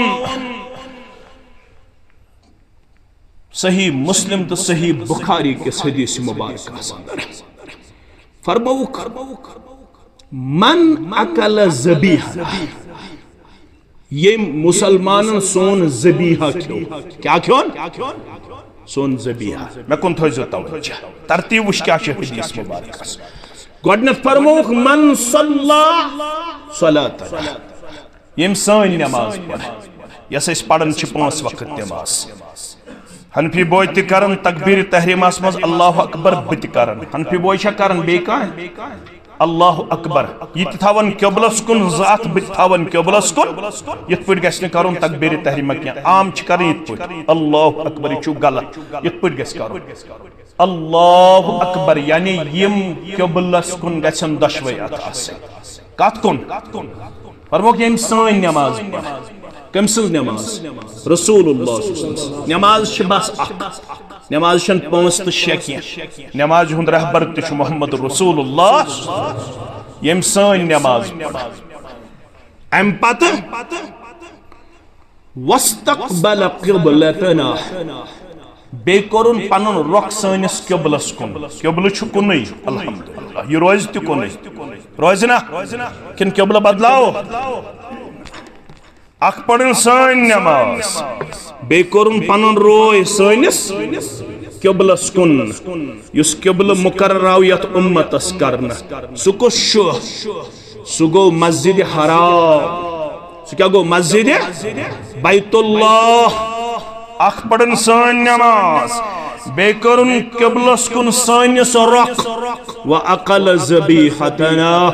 صحیح مسلم تہٕ صحیح بخاری کِس حدیث مبارکس اندر فرمووُکھ، من اکل ذبیحہ، ییٚمۍ مسلمانن سون ذبیحہ کھیوٚو۔ کیٛاہ کھیوٚن؟ سون ذبیحہ۔ مےٚ کُن تھٲیزیو توجہ۔ ترتیب وٕچھ کیٛاہ چھِ حدیث مبارکس۔ گۄڈٕنٮ۪تھ فرمووُکھ، من صلی صلاتنا، ییٚمۍ سٲنۍ نماز پٔر، یۄس أسۍ پران چھِ پانٛژھ وقت نماز۔ حنفی بوے تہِ کران تکبیر تحریمس منٛز اللہ اکبر، بہٕ تہِ کران۔ حنفی بوے چھا کران بیٚیہِ کانٛہہ؟ اللہ اکبر۔ یہِ تہِ تھاوان قبلس کُن زٕ اتھ، بہٕ تہِ تھاوان قبلس کُن۔ یِتھ پٲٹھۍ گژھِ نہٕ کرُن تکبیر تحریمہ کینٛہہ۔ عام چھِ کران یِتھ پٲٹھۍ، اللہ اکبر، یہِ چھُ غلط۔ یِتھ پٲٹھۍ گژھِ کرُن، اللہ اکبر، یعنی یِم قبلس کُن گژھن دۄشوے اتھ آسٕنۍ۔ کتھ کُن؟ فرموکھ، ییٚمۍ سٲنۍ نماز پٔر۔ کٔمۍ سٕنٛز نماز؟ رسول اللہ صلی اللہ علیہ وسلم۔ نماز چھِ بس اکھ۔ نماز چھَنہٕ پانٛژھ تہٕ شےٚ کینٛہہ۔ نمازِ ہُنٛد رہبر تہِ چھُ محمد رسول اللہ۔ ییٚمۍ سٲنۍ نماز پٔر۔ اَمہِ پتہٕ واستقبل قبلتنا۔ بیٚیہِ کوٚرُن پنُن رۄخ سٲنِس قبلس کُن۔ قبلہٕ چھُ کُنُے، الحمدللہ۔ یہِ روزِ تہِ کُنُے۔ روزِ نا؟ کِنہٕ قبلہٕ بدلاو؟ اکھ پٔرٕن سٲنۍ نماز۔ بیٚیہِ کوٚرُن پنُن روے سٲنِس قبلس کُن، یُس قبلہٕ مقرر آو یتھ امتس کرنہٕ۔ سُہ کُس چھُ؟ سُہ گوٚو مسجد حرام۔ سُہ کیٛاہ گوٚو؟ مسجد بیت اللہ۔ اکھ پٔرٕن سٲنۍ نماز، بیٚیہِ کوٚرُن قبلس کُن سٲنِس رۄخ۔ و اکل ذبیحتنا،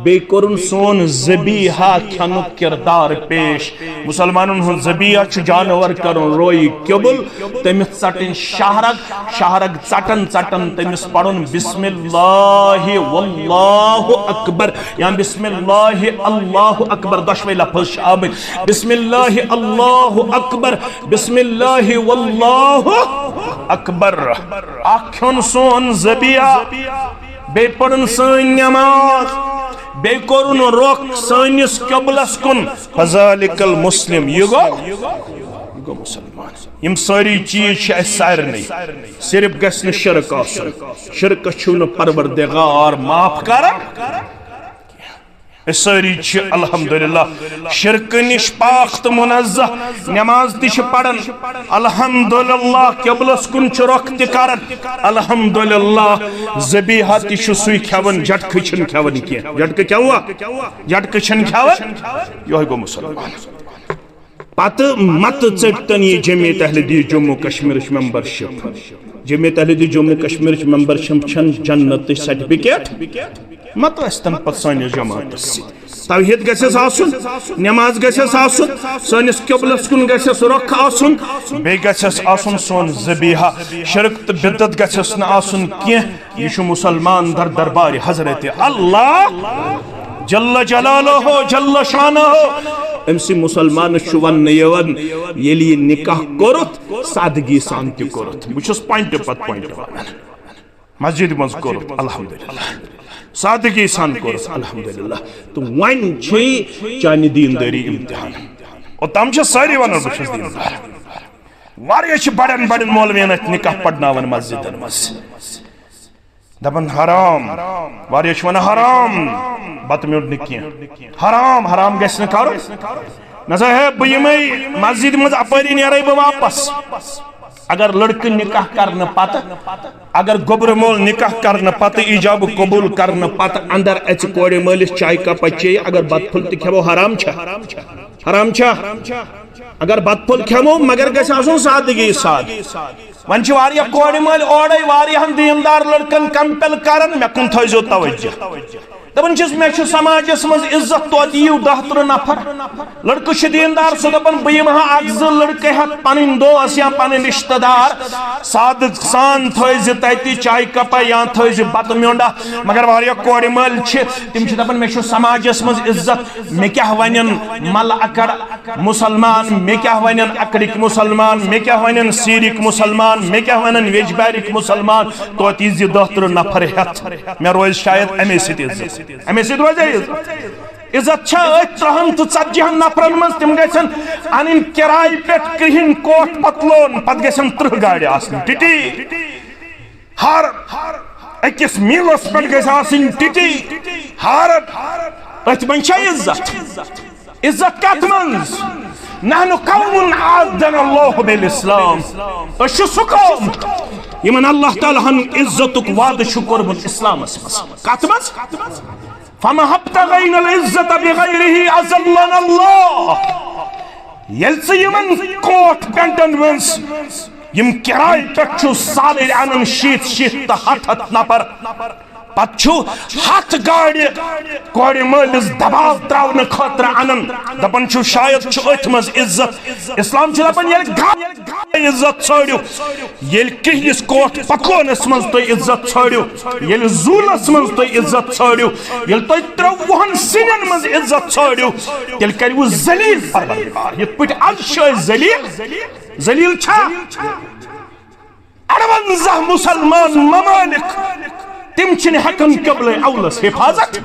بیٚیہِ کوٚرُن سون ذبیحہ کھٮ۪نُک کردار پیش۔ مسلمانن ہُنٛد ذبیحہ چھُ جانور کرُن رویہِ قبل، تٔمِس ژٹٕنۍ شہرگ، شہرگ ژٹن ژٹن تٔمِس پرُن بسم اللہ واللہ اکبر یا بسم اللہ اللہ اکبر، دۄشوے لفظ چھِ آمٕتۍ۔ بسم اللہ اللہ اکبر، بسم اللہ واللہ اکبر۔ اکھ کھیوٚن سون ذبیحہ، بیٚیہِ پٔرٕن سٲنۍ نماز، بیٚیہِ کوٚرُن رۄخ سٲنِس قبلس کُن۔ فذلک المسلم، یہِ گوٚو، یہِ گوٚو مسلمان۔ یِم سٲری چیٖز چھِ اَسہِ سارنٕے۔ صرف گژھِ نہٕ شرک آسُن۔ شرکس چھُو نہٕ پروردگار معاف کران۔ أسۍ سٲری چھِ الحمدللہ شرکہٕ نِش پاک تہٕ منزہ۔ نماز تہِ چھِ پران الحمدللہ، قبلس کُن چھِ رۄخ تہِ کران الحمدللہ۔ ذبیحہ تہِ چھُ سُے کھٮ۪وان، جٹکہٕ چھِنہٕ کھٮ۪وان کینٛہہ۔ جٹکہٕ کھٮ۪وا؟ جٹکہٕ چھِنہٕ کھٮ۪وان۔ یِہوٚے گوٚو مسلمان۔ پتہٕ متہٕ ژٔٹتن یہِ جمعیت اہل حدیث جموں کشمیرٕچ ممبرشپ۔ جمعیت اہل حدیث جموں کشمیرٕچ ممبرشپ چھنہٕ جنتٕچ سرٹیفکیٹ۔ متہٕ ٲسۍتن پتہٕ سٲنِس جماعتس سۭتۍ۔ توحید گژھٮ۪س آسُن، نماز گژھٮ۪س آسُن، سٲنِس قبلس کُن گژھٮ۪س رۄخ آسُن، بیٚیہِ گژھٮ۪س آسُن سون ذبیحہ۔ شرک تہٕ بدعت گژھٮ۪س نہٕ آسُن کینٛہہ۔ یہِ چھُ مسلمان در دربارِ حضرت اللہ جل جلالہ جل شانہ۔ أمۍ سٕے مسلمانس چھُ وننہٕ یِوان، ییٚلہِ یہِ نکاح کوٚرُتھ، سادگی سان تہِ کوٚرُتھ۔ بہٕ چھُس پوینٹ پتہٕ پوینٹ ونان۔ مسجد منٛز کوٚرُتھ الحمدللہ، سادگی سان کوٚرُتھ الحمدللہ۔ تہٕ وۄنۍ چھے چانہِ دیندٲری امتحان۔ اوٚتام چھِ سٲری ونان بہٕ چھُس دیندار۔ واریاہ چھِ بڑٮ۪ن بڑٮ۪ن مولوین اتہِ نکاح پرناوان مسجدن منٛز۔ دپان حرام، واریاہ چھِ ونان حرام، بتہٕ میوٚنٛڈ نہٕ کینٛہہ۔ حرام، حرام گژھِ نہٕ کرُن۔ نہ سا ہے، بہٕ یِمے مسجد منٛز اپٲری نیرے بہٕ واپس۔ اگر لڑکہٕ نکاح کرنہٕ پتہٕ، اگر گوٚبرٕ مول نکاح کرنہٕ پتہٕ، ایجاب قبول کرنہٕ پتہٕ اندر اژِ کورِ مٲلِس چایہِ کپا چیٚیہِ، اگر بتہٕ پھوٚل تہِ کھٮ۪مو، حرام چھا؟ حرام چھا؟ اگر بتہٕ پھوٚل کھٮ۪مو، مگر گژھِ آسُن سادگی سان۔ وۄنۍ چھِ واریاہ کورِ مٲلۍ اورَے واریاہَن دیٖندار لٔڑکَن کمپیل کران، مےٚ کُن تھٲیزیو توجہ۔ دَپان چھِس، مےٚ چھُ سماجَس منٛز عزت، توتہِ یِیِو دَہ تٕرٛہ نفر۔ لٔڑکہٕ چھِ دیٖندار، سُہ دَپان، بہٕ یِمہٕ ہا اَکھ زٕ لٔڑکہٕ ہٮ۪تھ پَنٕنۍ دوس یا پَنٕنۍ رِشتہٕ دار، سادٕ سان تھٲیزِ تَتہِ چایہِ کَپا یا تھٲیزِ بَتہٕ میوٚنٛڈا۔ مگر واریاہ کورِ مٲلۍ چھِ، تِم چھِ دَپان، مےٚ چھُ سماجَس منٛز عزت، مےٚ کیٛاہ وَنَن مَلہٕ اَکَڑ مسلمان، مےٚ کیٛاہ وَنَن اَکڑٕکۍ مسلمان، مےٚ کیٛاہ وَنَن سیٖرِکۍ مسلمان، مےٚ کیٛاہ وَنَن ویٚجبارِکۍ مسلمان، توتہِ یی زِ دَہ تٕرٛہ نفر ہٮ۪تھ، مےٚ روزِ شاید اَمے سۭتۍ عزت۔ اَمے سۭتۍ روزِ عزت۔ عزت چھا أتھۍ تٕرٛہَن تہٕ ژتجی ہَن نفرَن منٛز؟ تِم گژھن اَنٕنۍ کِراے پٮ۪ٹھ کرٛہِنۍ کوٹ پتلون، پتہٕ گژھن تٕرٛہ گاڑِ آسنہِ ٹِٹی۔ ہر أکِس میٖلَس پٮ۪ٹھ گژھِ آسٕنۍ ٹِٹی۔ ہر أتھۍ منٛز چھا عزت؟ عزت کتھ منٛز؟ نحن قوم اعزنا اللہ بالاسلام۔ أسۍ چھِ سُہ قوم، یِمن اللہ تعالیٰ ہن عزتُک وعدٕ چھُ کوٚرمُت اسلامس منٛز۔ کتھ منٛز؟ فما ابتغینا العزة بغیرہ اذلنا اللہ۔ ییٚلہِ ژٕ یِمن کوٹ پینٹن منٛز یِم کِراے پٮ۪ٹھ چھُ سالٕرۍ اَنان شیٖتھ شیٖتھ تہٕ ہَتھ ہَتھ نفر، پتہٕ چھُ ہَتھ گاڑِ کورِ مٲلِس دباو تراونہٕ خٲطرٕ اَنان، دَپان چھُ شاید چھُ أتھۍ منٛز عزت۔ اسلام چھُ دَپان ییٚلہِ گا-، عزت ژھٲنٛڈِو، ییٚلہِ کِہِس کوٹ پتلونس منٛز تُہۍ عزت ژھٲنٛڈِو، ییٚلہِ زوٗلس منٛز تُہۍ عزت ژھٲنٛڈِو، ییٚلہِ تُہۍ ترٛۆوُہن سِنٮ۪ن منٛز عزت ژھٲنٛڈِو، تیٚلہِ کَرِوٕ ذلیل پروردگار۔ یِتھ پٲٹھۍ از چھِ أسۍ ذلیل، ذلیل چھا؟ اَرونٛزاہ مسلمان ممالک، تِم چھِنہٕ ہٮ۪کان قبلہ اولس حفاظت۔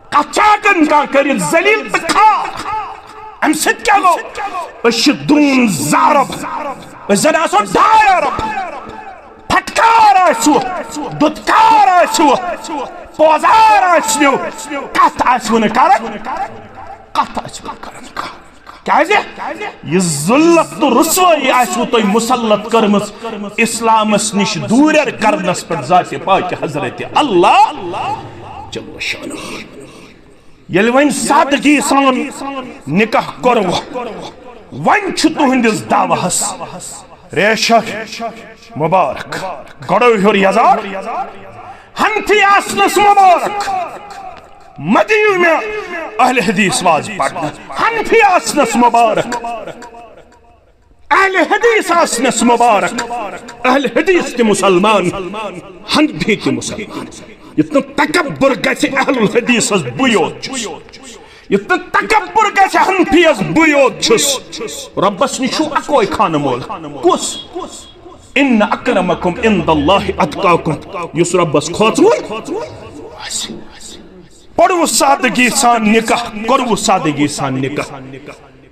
کتھ چھا ہٮ۪کان کانٛہہ کٔرِتھ؟ ذلیل تہٕ خار۔ امہِ سۭتۍ کیٛاہ گوٚو؟ أسۍ چھِ دوٗن زٕ ارب، أسۍ زن آسو ڈاے ارب۔ پھٹکار آسِوٕ، دُتکار آسِوٕ، پوزار آسِوٕ، کتھ آسِوٕ نہٕ کران، کتھ آسِوٕ نہٕ کران۔ کیازِ؟ یہِ ذلت تہٕ رسوٲیی آسِوٕ تۄہہِ مسلط کٔرمٕژ اسلامس نِش دوٗرٮ۪ر کرنس پٮ۪ٹھ ذاتِ پاک حضرت اللہ جل شانہ۔ ییٚلہِ وۄنۍ سادگی سان نکاح کوٚروٕ، وۄنۍ چھُ تُہنٛدِس دعوہس ریشہ مبارک، گۄڈو ہیوٚر یزار، حنفی آسنس مبارک۔ مہ دِیِو مےٚ اہل حدیث واز پرنہٕ۔ حنفی آسنس مبارک، اہل حدیث آسنس مبارک۔ اہل حدیث تہِ مسلمان، حنفی تہِ مسلمان۔ یُتھ نہٕ تکبر گژھِ اہل الحدیثس بٕے یوت چھُس، یُتھ نہٕ تکبر گژھِ حنفیس بٕے یوت چھُس۔ رۄبس نِش چھُ اکوے خانہٕ مول۔ کُس؟ ان اکرمکم عند اللہ اتقاکم۔ یُس رۄبس کھوژوُن آسہِ۔ پوٚرُو سادگی سان نکاح، کوٚرُو سادگی سان نکاح۔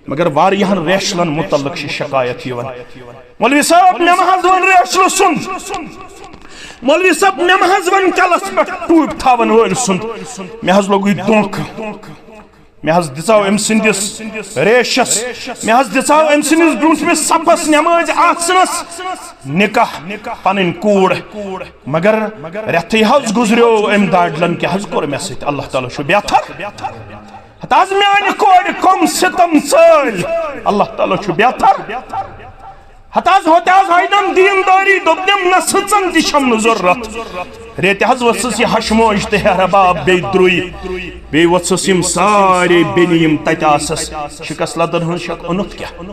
مگر واریاہن ریشلن متعلق چھِ شکایت یِوان، مولوی صٲب، مےٚ مہ حظ ووٚن ریشلہٕ سُنٛد، مولوی صٲب، مےٚ مہ حظ ووٚن کلس پٮ۪ٹھ ٹوٗپۍ تھاون وٲلۍ سُنٛد، مےٚ حظ لوٚگُے دھونٛکھٕ۔ مےٚ حظ دِژاو أمۍ سٕنٛدِس ریشس، مےٚ حظ دِژاو أمۍ سٕنٛدِس برٛونٛٹھمِس صفس نٮ۪مٲزۍ آسنس نکاح پنٕنۍ کوٗر۔ مگر رٮ۪تھٕے حظ گُزریو أمۍ داڈلن کیٛاہ حظ کوٚر مےٚ سۭتۍ۔ اللہ تعالیٰ چھُ بہتر۔ ہتہٕ حظ میانہِ کورِ کم ستم ژٲلۍ۔ اللہ تعالیٰ چھُ بہتر۔ ہتہٕ حظ، ہوٚتہِ حظ ہٲینم دیٖندٲری، دوٚپنم نہ سٕژن تہِ چھم نہٕ ضروٗرت۔ ریٚتہِ حظ ؤژھٕس یہِ ہشموج تہٕ ہیہرباب بیٚیہِ درُے۔ بیٚیہِ ؤژھٕس یِم سارے بیٚنہِ یِم تتہِ آسس۔ شکست لدن ہٕنٛز چھکھ اوٚنُتھ کیٛاہ؟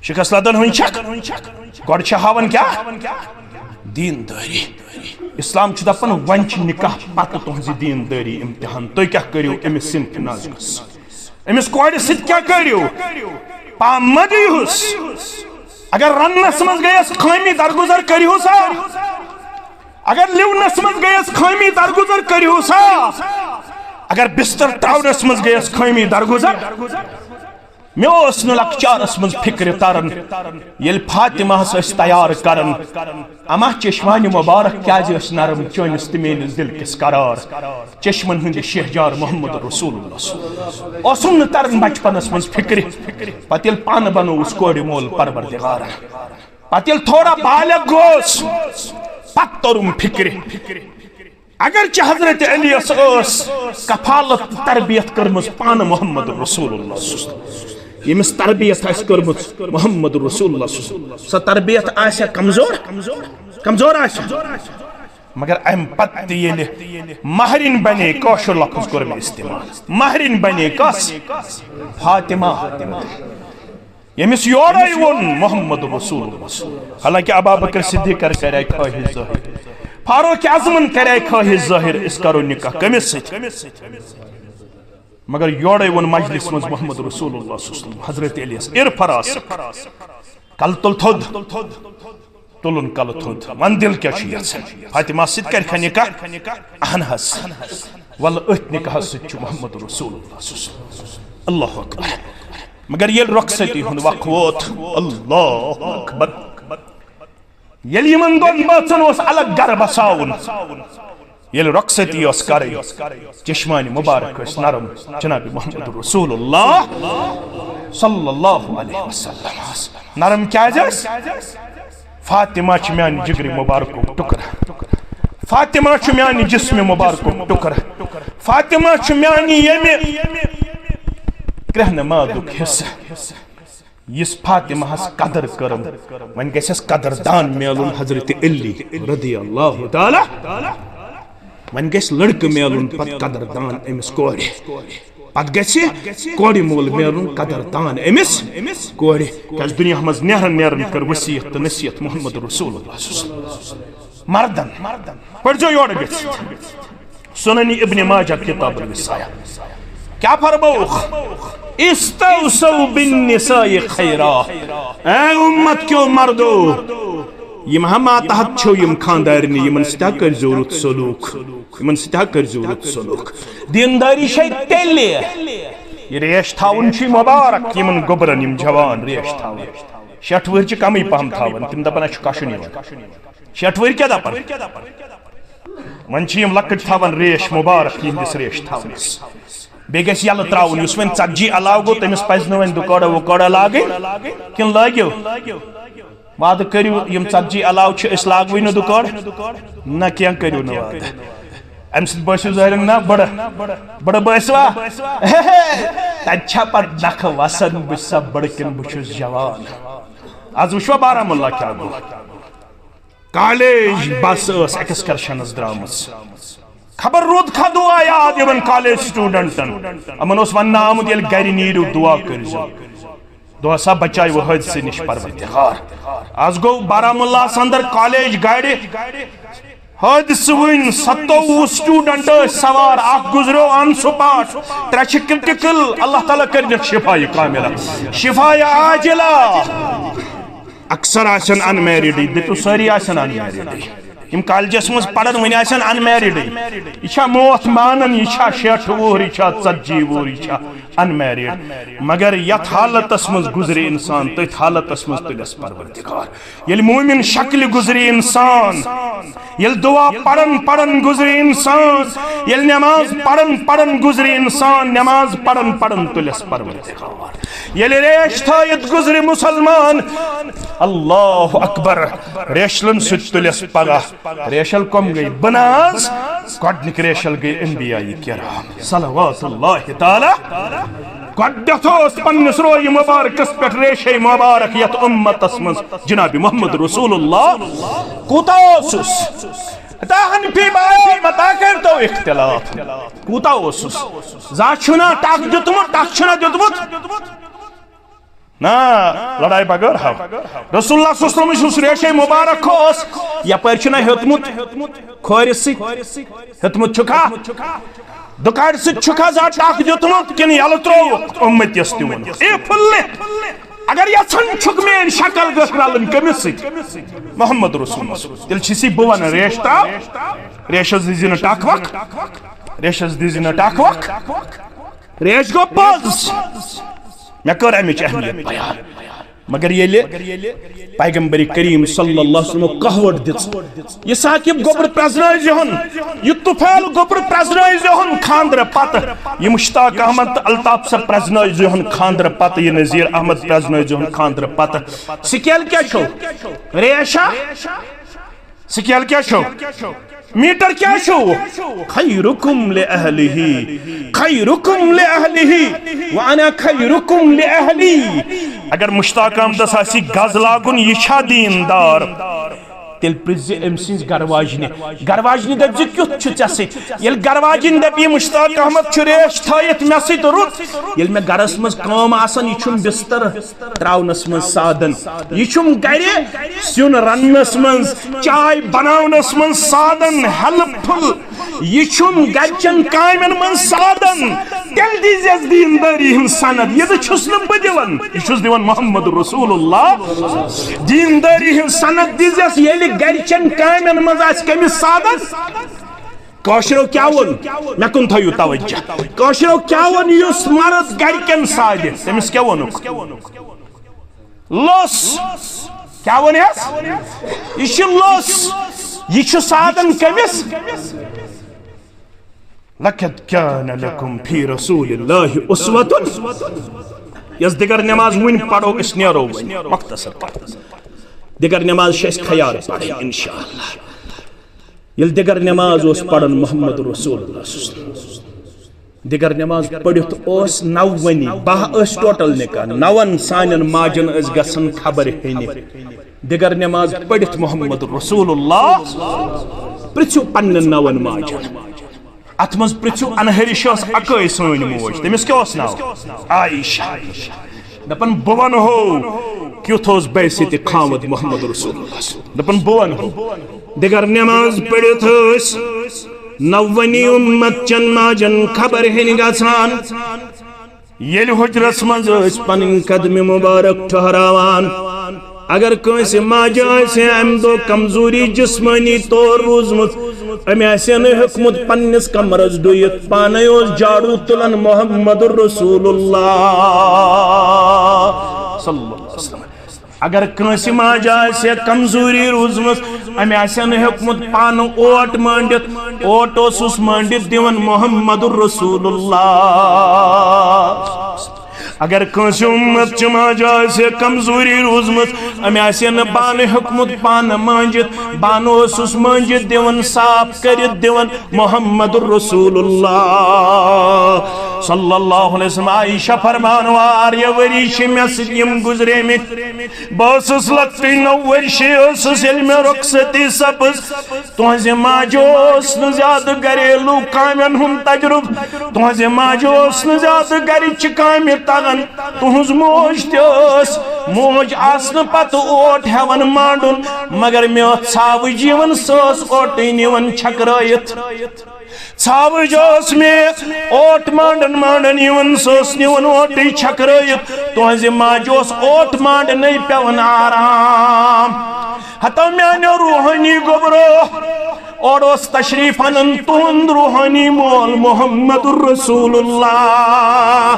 شکست لدن ہٕنٛز چھکھ؟ گۄڈٕ چھِ ہاوان کیٛاہ؟ دیٖندٲری۔ اسلام چھُ دپان وۄنۍ چھِ نکاح پتہٕ تُہنٛزِ دیٖندٲری امتحان۔ تُہۍ کیٛاہ کٔرِو أمِس صنفِ نازکس؟ أمِس کورِ سۭتۍ کیٛاہ کٔرِو؟ پام مہ دِیہوس۔ اگر رننس منٛز گٔیس خٲمی درگُزر کٔرِہوسا؟ اگر لِونس منٛز گٔیس خٲمی درگُزر کٔرِہوسا؟ اگر بستر ترٛاونس منٛز گٔیس خٲمی درگُزر؟ مےٚ اوس نہٕ لۄکچارس منٛز فکرِ تران، ییٚلہِ فاطمہس ٲسۍ تیار کران، اما چشمانِ مبارک کیازِ ٲسۍ نرم چٲنِس تہٕ میٲنِس دِل کِس قرار؟ چشمن ہٕنٛدِ شہجار محمد رسول اللہ۔ اوسُم نہٕ تران بچپنس منٛز فکرِ، پتہٕ ییٚلہِ پانہٕ بنووُس کورِ مول پروردگار، پتہٕ ییٚلہِ تھوڑا بالغ گوس، پتہٕ توٚرُم فکرِ۔ اگرچہ حضرت علیس ٲس کفالت تربیت کٔرمٕژ پانہٕ محمد رسول اللہ صلی اللہ علیہ وسلم، ییٚمِس تربیت آسہِ کٔرمٕژ محمد رسول اللہ صلی اللہ علیہ وسلم، سۄ تربیت آسہِ کمزور، کمزور آسہِ۔ مگر امہِ پتہٕ تہِ ییٚلہِ مہرِنۍ بنے، کٲشُر لفظ کوٚر مےٚ استعمال، مہرِنۍ بنے کس؟ فاطمہ۔ ییٚمِس یورے ووٚن محمد رسول اللہ، حالانکہ ابا بکر صدیقن کرے خواہش ظاہر، فاروق اعظمن کرے خواہش ظاہر، أسۍ کرو نکاح کٔمِس سۭتۍ؟ مگر یورے ووٚن مجلس منٛز محمد رسول اللہ صلی اللہ علیہ وسلم، حضرت علیس، ارفع راسک، کلہٕ تُل تھوٚد۔ تُلُن کلہٕ تھوٚد، وَن دِل کیٛاہ چھُ یژھان؟ فاطمہ سۭتۍ کَرِ کھا نکاح؟ اہن حظ۔ وَلہٕ أتھۍ نکاحس سۭتۍ چھُ محمد رسول اللہ صلی اللہ علیہ وسلم۔ اللہ اکبر۔ مگر ییٚلہِ رۄخصتی ہُنٛد وق ووت، اللہ اکبر، ییٚلہِ یِمن دۄن بٲژن اوس الگ گرٕ بساوُن، ییٚلہِ رۄخصتی ٲس کرٕنۍ، چشمانِ مبارک ٲسۍ نرم جناب محمد رسول اللہ صلی اللہ علیہ وسلم۔ نرم کیازِ ٲسۍ؟ فاطمہ چھِ میانہِ جگرِ مبارکُک ٹُکرٕ۔ فاطمہ چھُ میانہِ جسمِ مبارکُک ٹُکرٕ۔ فاطمہ چھُ میانہِ ییٚمہِ کرٛہنہٕ مادُک حصہٕ۔ یُس فاطمہس قدر کٔرٕم، وۄنۍ گژھٮ۪س قدردان میلُن حضرت علی رضی اللہ تعالیٰ۔ وۄنۍ گژھِ لڑکہٕ میلُن پتہٕ قدردان أمِس کورِ۔ پتہٕ گژھِ کورِ مول میلُن قدردان أمِس کورِ۔ کیازِ دُنیا منٛز نیرن نیرن کٔر وصیت تہٕ نصیحت محمد رسول اللہ صلی اللہ علیہ وسلم۔ مردن۔ پٔرۍزیو یورٕ گٔژھِتھ۔ سنن ابن ماجہ کتاب الوصایا۔ کیا فرمووُکھ؟ استوصوا بالنساء خیرا۔ اے امت کیو مردو، یِم ہا ماتحت چھِو، یِم خاندارنہِ، یِمن سۭتۍ ہا کٔرۍزیو رُت سلوک، یِمن سۭتۍ ہا کٔرۍزیو رُت سلوک۔ دیندٲری چھے تیٚلہِ، یہِ ریش تھاوُن چھُے مبارک، یِمن گوٚبرن یِم جوان ریش تھاوان۔ شیٹھ وُہٕرۍ چھِ کمٕے پہم تھاوان، تِم دپان اسہِ چھُ کشُن یِوان۔ شیٹھ وُہٕرۍ کیٛاہ دپان؟ وۄنۍ چھِ یِم لۄکٕٹۍ تھاوان ریش مبارک یِہنٛدِس ریش تھاونس۔ بیٚیہِ گژھِ یَلہٕ ترٛاوُن، یُس وۄنۍ ژتجی علاوٕ گوٚو، تٔمِس پزِ نہٕ وۄنۍ دُکوڑا وُکوڑا لاگٕنۍ، کِنہٕ لٲگِو؟ وعدٕ کٔرِو، یِم ژتجی علاوٕ چھِ، أسۍ لاگوٕے نہٕ دُکوڑ۔ نہ، کینٛہہ کٔرِو نہٕ وعدٕ۔ امہِ سۭتۍ بٲسِو ظٲہِرن نہ بڑٕ، بڑٕ بٲسِوا؟ تتہِ چھا پتہٕ نکھٕ وسان، بہٕ چھُسا بڑٕ کِنہٕ بہٕ چھُس جوان؟ از وٕچھوا بارہمولہ کیٛاہ گوٚو؟ کالیج بس ٲس ایکسکرشنس درامٕژ۔ خبر روٗد کھا دعا یاد یِمن کالیج سٹوڈنٹن۔ یِمن اوس وننہٕ آمُت، ییٚلہِ گرِ نیٖرِو، دعا کٔرۍزیو۔ دۄہ سا بچاوِ حٲدثہٕ نِش پروردگار۔ از گوٚو بارہمولہ اندر کالیج گاڑِ حٲدثہٕ وٕنۍ۔ ستووُہ سٹوڈنٹ ٲسۍ سوار، اکھ گُزریو آن سپاٹ، ترٛےٚ چھِ کرٹیکل۔ اللہ تعالیٰ کٔرِنکھ شفایہِ کاملہ، شفایہِ عاجلہ۔ اکثر آسن ان میرڈٕے، دٔپِو سٲری آسن ان میرڈٕے۔ یِم کالجس منٛز پرن وٕنہِ آسن ان میرڈٕے۔ یہِ چھا موت مانان؟ یہِ چھا شیٹھ وُہُر؟ یہِ چھا ژتجی وُہُر؟ یہِ چھا ان میرڈ؟ مگر یتھ حالتس منٛز گُزرِ انسان، تٔتھۍ حالتس منٛز تُلٮ۪س پروردگار۔ ییٚلہِ مومن شکلہِ گُزرِ انسان، ییٚلہِ دعا پرن پرن گُزرِ انسان، ییٚلہِ نماز پرن پرن گُزرِ انسان، نماز پرن پرن تُلٮ۪س پروردگار۔ ییٚلہِ ریش تھٲیِتھ گُزرِ مسلمان، اللہ اکبر، ریشلن سۭتۍ تُلٮ۪س پگاہ۔ ریشل کم گٔے؟ بناز۔ گۄڈنِک ریشل گٔے انبیاء کرام صلوات اللہ تعالیٰ۔ گۄڈنیتھ اوس پننِس رویہِ مبارکس پٮ۪ٹھ ریشے مبارک یتھ امتس منٛز جناب محمد رسول اللہ کوٗتاہ اوسُس؟ تہن پی بایو متا کٔرۍ تو اختلاف۔ کوٗتاہ اوسُس؟ زانٛہہ چھُنہ ٹکھ دیُتمُت، ٹکھ چھُنہ دیُتمُت؟ نہ، لڑائی بغٲر ہاو۔ رسول اللہ صلی اللہ علیہ وسلم یُس ریشے مبارک اوس، یپٲرۍ چھُنہ ہیوٚتمُت کھورِ سۭتۍ؟ ہیوٚتمُت چھُکھا؟ دُکارِ سۭتۍ چھُکھا زانٛہہ ٹکھ دیُتمُت کِنہٕ یلہٕ ترٛووُکھ؟ اُمتیس تہِ ووٚنُکھ۔ اے پھُلہِ، اگر یژھان چھُکھ میٲنۍ شکل گٔژھ رلٕنۍ کٔمِس سۭتۍ؟ محمد رسول۔ تیٚلہِ چھُسی بہٕ ونان، ریش ترٛاو، ریشس دِزِ نہٕ ٹکھ وکھ، ریشس دِزِ نہٕ ٹکھ وکھ۔ ریش گوٚو پوٚز۔ مےٚ کٔر امِچ اہمیت بیان۔ مگر ییٚلہِ پیغمبر کریم صلی اللہ علیہ وسلم کہوٹ دِژ، یہِ ثاقب گوٚبُر پرزنٲوۍ زِہُن، یہِ طفیل گوٚبُر پرزنٲوۍ زِہُن خاندرٕ پتہٕ، یہِ مشتاق احمد تہٕ الطاف صٲب پرزنٲوۍ زِہُن خاندرٕ پتہٕ، یہِ نذیر احمد پرزنٲوۍ زِہُن خاندرٕ پتہٕ۔ سکیل کیٛاہ چھو؟ ریشا؟ سکیل کیٛاہ چھو؟ میٹر کیٛاہ چھو؟ خیرکم لأہلہ، خیرکم لأہلہ، وانا خیرکم لأہلی۔ اگر مشتاق احمدس آسہِ گز لاگُن، یہِ چھا دیندار؟ تیٚلہِ پرٛژھ زِ أمۍ سٕنٛزِ گرٕ واجنہِ۔ گرٕ واجنہِ دٔپۍ زِ، کیُتھ چھُ ژےٚ سۭتۍ؟ ییٚلہِ گرٕ واجِنۍ دَپہِ، یہِ مشتاق احمد چھُ ریش تھٲیِتھ مےٚ سۭتۍ رُت، ییٚلہِ مےٚ گرس منٛز کٲم آسان، یہِ چھُم بستر تراونس منٛز سادن، یہِ چھُم گرِ سیُن رننس منٛز، چاے بناونس منٛز سادن، ہیلپ فُل، یہِ چھُم گرچٮ۪ن کامٮ۪ن منٛز سادن، تیٚلہِ دیٖزٮ۪س دیٖندٲری ہُنٛد سند۔ یہِ نہٕ چھُس نہٕ بہٕ دِوان، یہِ چھُس دِوان محمد رسول اللہ۔ دیٖندٲری ہُنٛد سند دیٖزٮ۪س، ییٚلہِ گرچٮ۪ن کامٮ۪ن منٛز آسہِ کٔمِس سادن۔ کٲشرو کیٛاہ ووٚن؟ مےٚ کُن تھٲیِو توجہ۔ کٲشرو کیٛاہ ووٚن؟ یُس مرد گرِکٮ۪ن سادِ، تٔمِس کیٛاہ ووٚنُکھ؟ لوٚس۔ کیٛاہ ووٚن یَس؟ یہِ چھُ لوٚس۔ یہِ چھُ سادن کٔمِس؟ لقد کان لکم فی رسول اللہ اسوۃ۔ یۄس دِگر نماز وٕنۍ پرو، أسۍ نیرو وۄنۍ مختصر پٲٹھۍ۔ دِگر نماز چھِ أسۍ خیال پرٕنۍ انشاءاللہ۔ ییٚلہِ دِگر نماز اوس پران محمد رسول اللہ صلی اللہ علیہ وسلم، دِگر نماز پٔرِتھ اوس نَوَنی، باہ ٲسۍ ٹوٹل نکاح، نَوَن سانٮ۪ن ماجن ٲسۍ گژھان خبر ہیٚنہِ۔ دِگر نماز پٔرِتھ محمد رسول اللہ، پرٛژھِو پننٮ۪ن نَوَن ماجن۔ اتھ منٛز پرٛژھِو، انہرِش ٲس اکٲے سٲنۍ موج، تٔمِس کیٛاہ اوس ناو؟ عائشہ۔ دپان بہٕ ونہو کیُتھ اوس بحیثیت خاوند محمد رسول اللہ۔ دپان بہٕ ونہو۔ دِگر نماز پٔرِتھ ٲسۍ نَوَنی امت چٮ۪ن ماجن خبر ہیٚنہِ گژھان۔ ییٚلہِ حجرس منٛز ٲسۍ پنٕنۍ قدمہِ مبارک ٹھہراوان، اگر کٲنٛسہِ ماجہِ آسہِ ہے امہِ دۄہ کمزوری جسمٲنی طور روٗزمٕژ، أمۍ آسہِ ہے نہٕ ہیوٚکمُت پننِس کمرس ڈُیِتھ، پانے اوس جاڑوٗ تُلان محمد رسول اللہ صلی اللہ علیہ وسلم۔ اگر کٲنٛسہِ ماجہِ آسہِ ہے کمزوری روٗزمٕژ، أمۍ آسہِ ہے نہٕ ہیوٚکمُت پانہٕ اوٹ مٲنڈِتھ، اوٹ اوسُس مٲنڈِتھ دِوان محمد رسول اللہ۔ اگر کٲنٛسہِ امت چہِ ماجہِ آسہِ ہے کمزوری روٗزمٕژ، أمۍ آسہِ ہے نہٕ بانہٕ ہیوٚکمُت پانہٕ مٲنجِتھ، بانہٕ اوسُس مٲنجِتھ دِوان، صاف کٔرِتھ دِوان محمد رسول اللہ صلی اللہ علیہ وسلم۔ عائشہ فرمان، واریاہ ؤری چھِ مےٚ سۭتۍ یِم گُزریمٕتۍ۔ بہٕ ٲسٕس لۄکٹٕے، نَو ؤرشے ٲسٕس، ییٚلہِ مےٚ رۄخصتی سپٕز۔ تُہنٛزِ ماجہِ اوس نہٕ زیادٕ گریلو کامٮ۪ن ہُنٛد تجرُبہٕ۔ تُہنٛزِ ماجہِ اوس نہٕ زیادٕ گرِچہِ کامہِ تگان۔ تُہنٛز موج تہِ ٲس۔ موج آسنہٕ پتہٕ اوٹ ہٮ۪وان مانڈُن، مگر مےٚ ٲس ژھاوٕج یِوان، سۄ ٲس اوٹٕے نِوان چھٔکرٲیِتھ۔ ژھاوٕج ٲس مےٚ اوٹ مانڈن مانڈن یِوان، سۄ ٲس نِوان اوٹٕے چھٔکرٲیِتھ۔ تُہنٛزِ ماجہِ اوس اوٹ مانڈنَے پٮ۪وان آرام۔ ہتو میانیو روحٲنی گوٚبرو، اورٕ اوس تشریف انان تُہُنٛد روحٲنی مول محمد رسول اللہ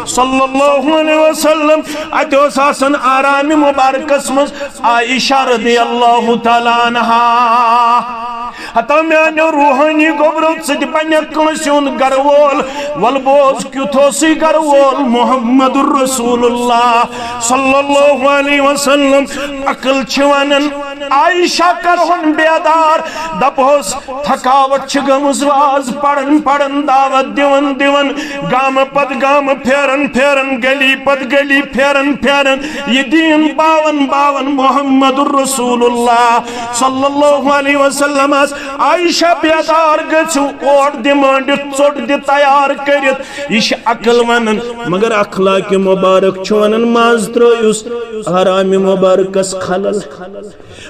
صلی اللہ علیہ وسلم۔ اتہِ اوس آسان آرامہِ مبارکس منٛز عائشہ رضی اللہ تعالیٰ عنہا۔ ہتو میانیو روحٲنی گوٚبرو، ژٕ تہِ بنکھ کٲنٛسہِ ہُنٛد گرٕ وول۔ ول بوز، کیُتھ اوسُے گرٕ وول محمد رسول اللہ صلی اللہ علیہ وسلم۔ عقل چھِ ونان، عائشہ کرہون بیدار، دپہوس تھکاوٹ چھِ گٔمٕژ، واز پران پران، دعوت دِوان دِوان، گامہٕ پتہٕ گامہٕ پھیران پھیران، گلی پتہٕ گلی پھیران پھیران، یہِ دیٖن باوان باوان محمد رسول اللہ صلی اللہ علیہ وسلمس۔ عائشہ بیدار گٔژھِو، اوٹ دِ مٲنڈِتھ، ژوٚٹ دِ تیار کٔرِتھ، یہِ چھِ عقل ونان، مگر اخلاق مبارک چھُ ونان، منٛز ترٲیُس حرام مبارکس خلل۔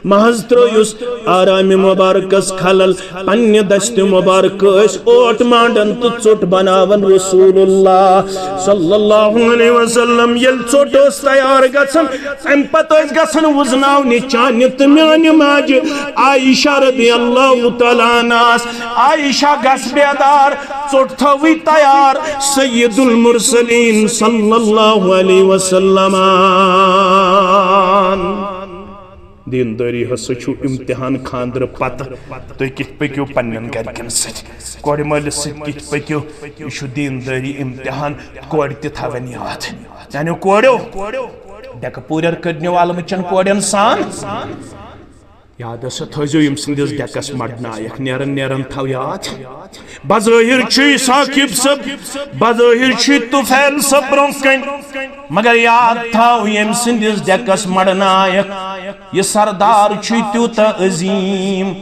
محض ترٲیُس آرام مبارکس خلل، پننہِ دستِ مبارکہٕ ٲسۍ اوٹ مانڈان تہٕ ژوٚٹ بناوان رسول اللہ صلی اللہ علیہ وسلم۔ ییٚلہِ ژوٚٹ ٲس تیار گژھان، امہِ پتہٕ ٲسۍ گژھان وُزناونہِ چانہِ تہٕ میانہِ ماجہِ عائشہ رضی اللہ تعالیٰ عنہاس۔ عائشہ گژھ بیدار، ژوٚٹ تھٲوٕے تیار سید المرسلین صلی اللہ علیہ وسلم۔ دیندٲری ہسا چھُ امتحان خاندرٕ پتہٕ۔ تُہۍ کِتھ پٔکِو پننٮ۪ن گرِکٮ۪ن سۭتۍ، کورِ مٲلِس سۭتۍ کِتھ پٔکِو، یہِ چھُ دیندٲری امتحان۔ کورِ تہِ تھاوَن یاد، میانیو کورٮ۪و، ڈٮ۪کہٕ پوٗرٮ۪ر کٔرنہِ والمٕچٮ۪ن کورٮ۪ن سان۔ یاد ہسا تھٲیزیو ییٚمۍ سٕنٛدِس ڈٮ۪کس مڑنایکھ، نیران نیران تھاو یاد۔ بظٲہِر چھُے ثاقب صٲب، بظٲہِر چھُے طفیل صٲب برونٛہہ کنہِ، مگر یاد تھاو ییٚمۍ سٕنٛدِس ڈٮ۪کس مڑنایکھ، یہِ سردار چھُے تیوٗتاہ عظیٖم،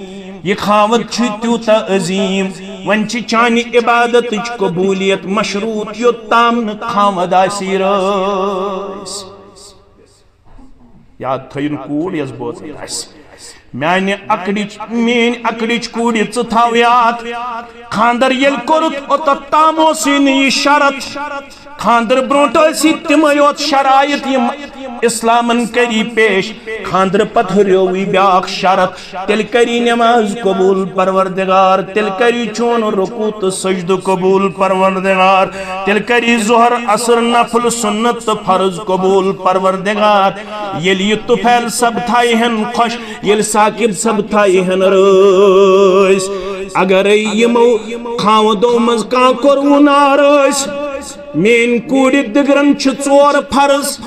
یہِ خاوند چھُے تیوٗتاہ عظیٖم، وۄنۍ چھِ چانہِ عبادتٕچ قبوٗلیت مشروٗط یوٚت تام نہٕ خاوند آسی رٲسۍ۔ یاد تھٲیِن کوٗر یۄس بوزان آسہِ۔ میانہِ اکڑِچ، میٲنۍ اکڑِچ کوٗرِ، ژٕ تھاو یاد، خاندر ییٚلہِ کوٚرُتھ، اوٚتتھ تام اوسُے نہٕ یہِ شرط۔ خاندر برونٛٹھ ٲسی تِمے یوت شرایط یِم اسلامن کٔری پیش۔ خاندرٕ پتہٕ ہُریوٕے بیاکھ شرط، تیٚلہِ کری نماز قبول پروردگار، تیٚلہِ کری چون رکوع تہٕ سجدٕ قبول پروردگار، تیٚلہِ کری ظہر عصر نفل سنت تہٕ فرض قبول پروردگار۔ ییٚلہِ یہِ طفیل صٲب تھایہِ ہن خۄش، ییٚلہِ ثاقب صٲب تھایہِ ہن رٲسۍ، اگرے یِمو خاوندو منٛز کانٛہہ کوٚروٕ ناراض، میٲنۍ کوٗرِ دِگرن چھِ ژور فرض،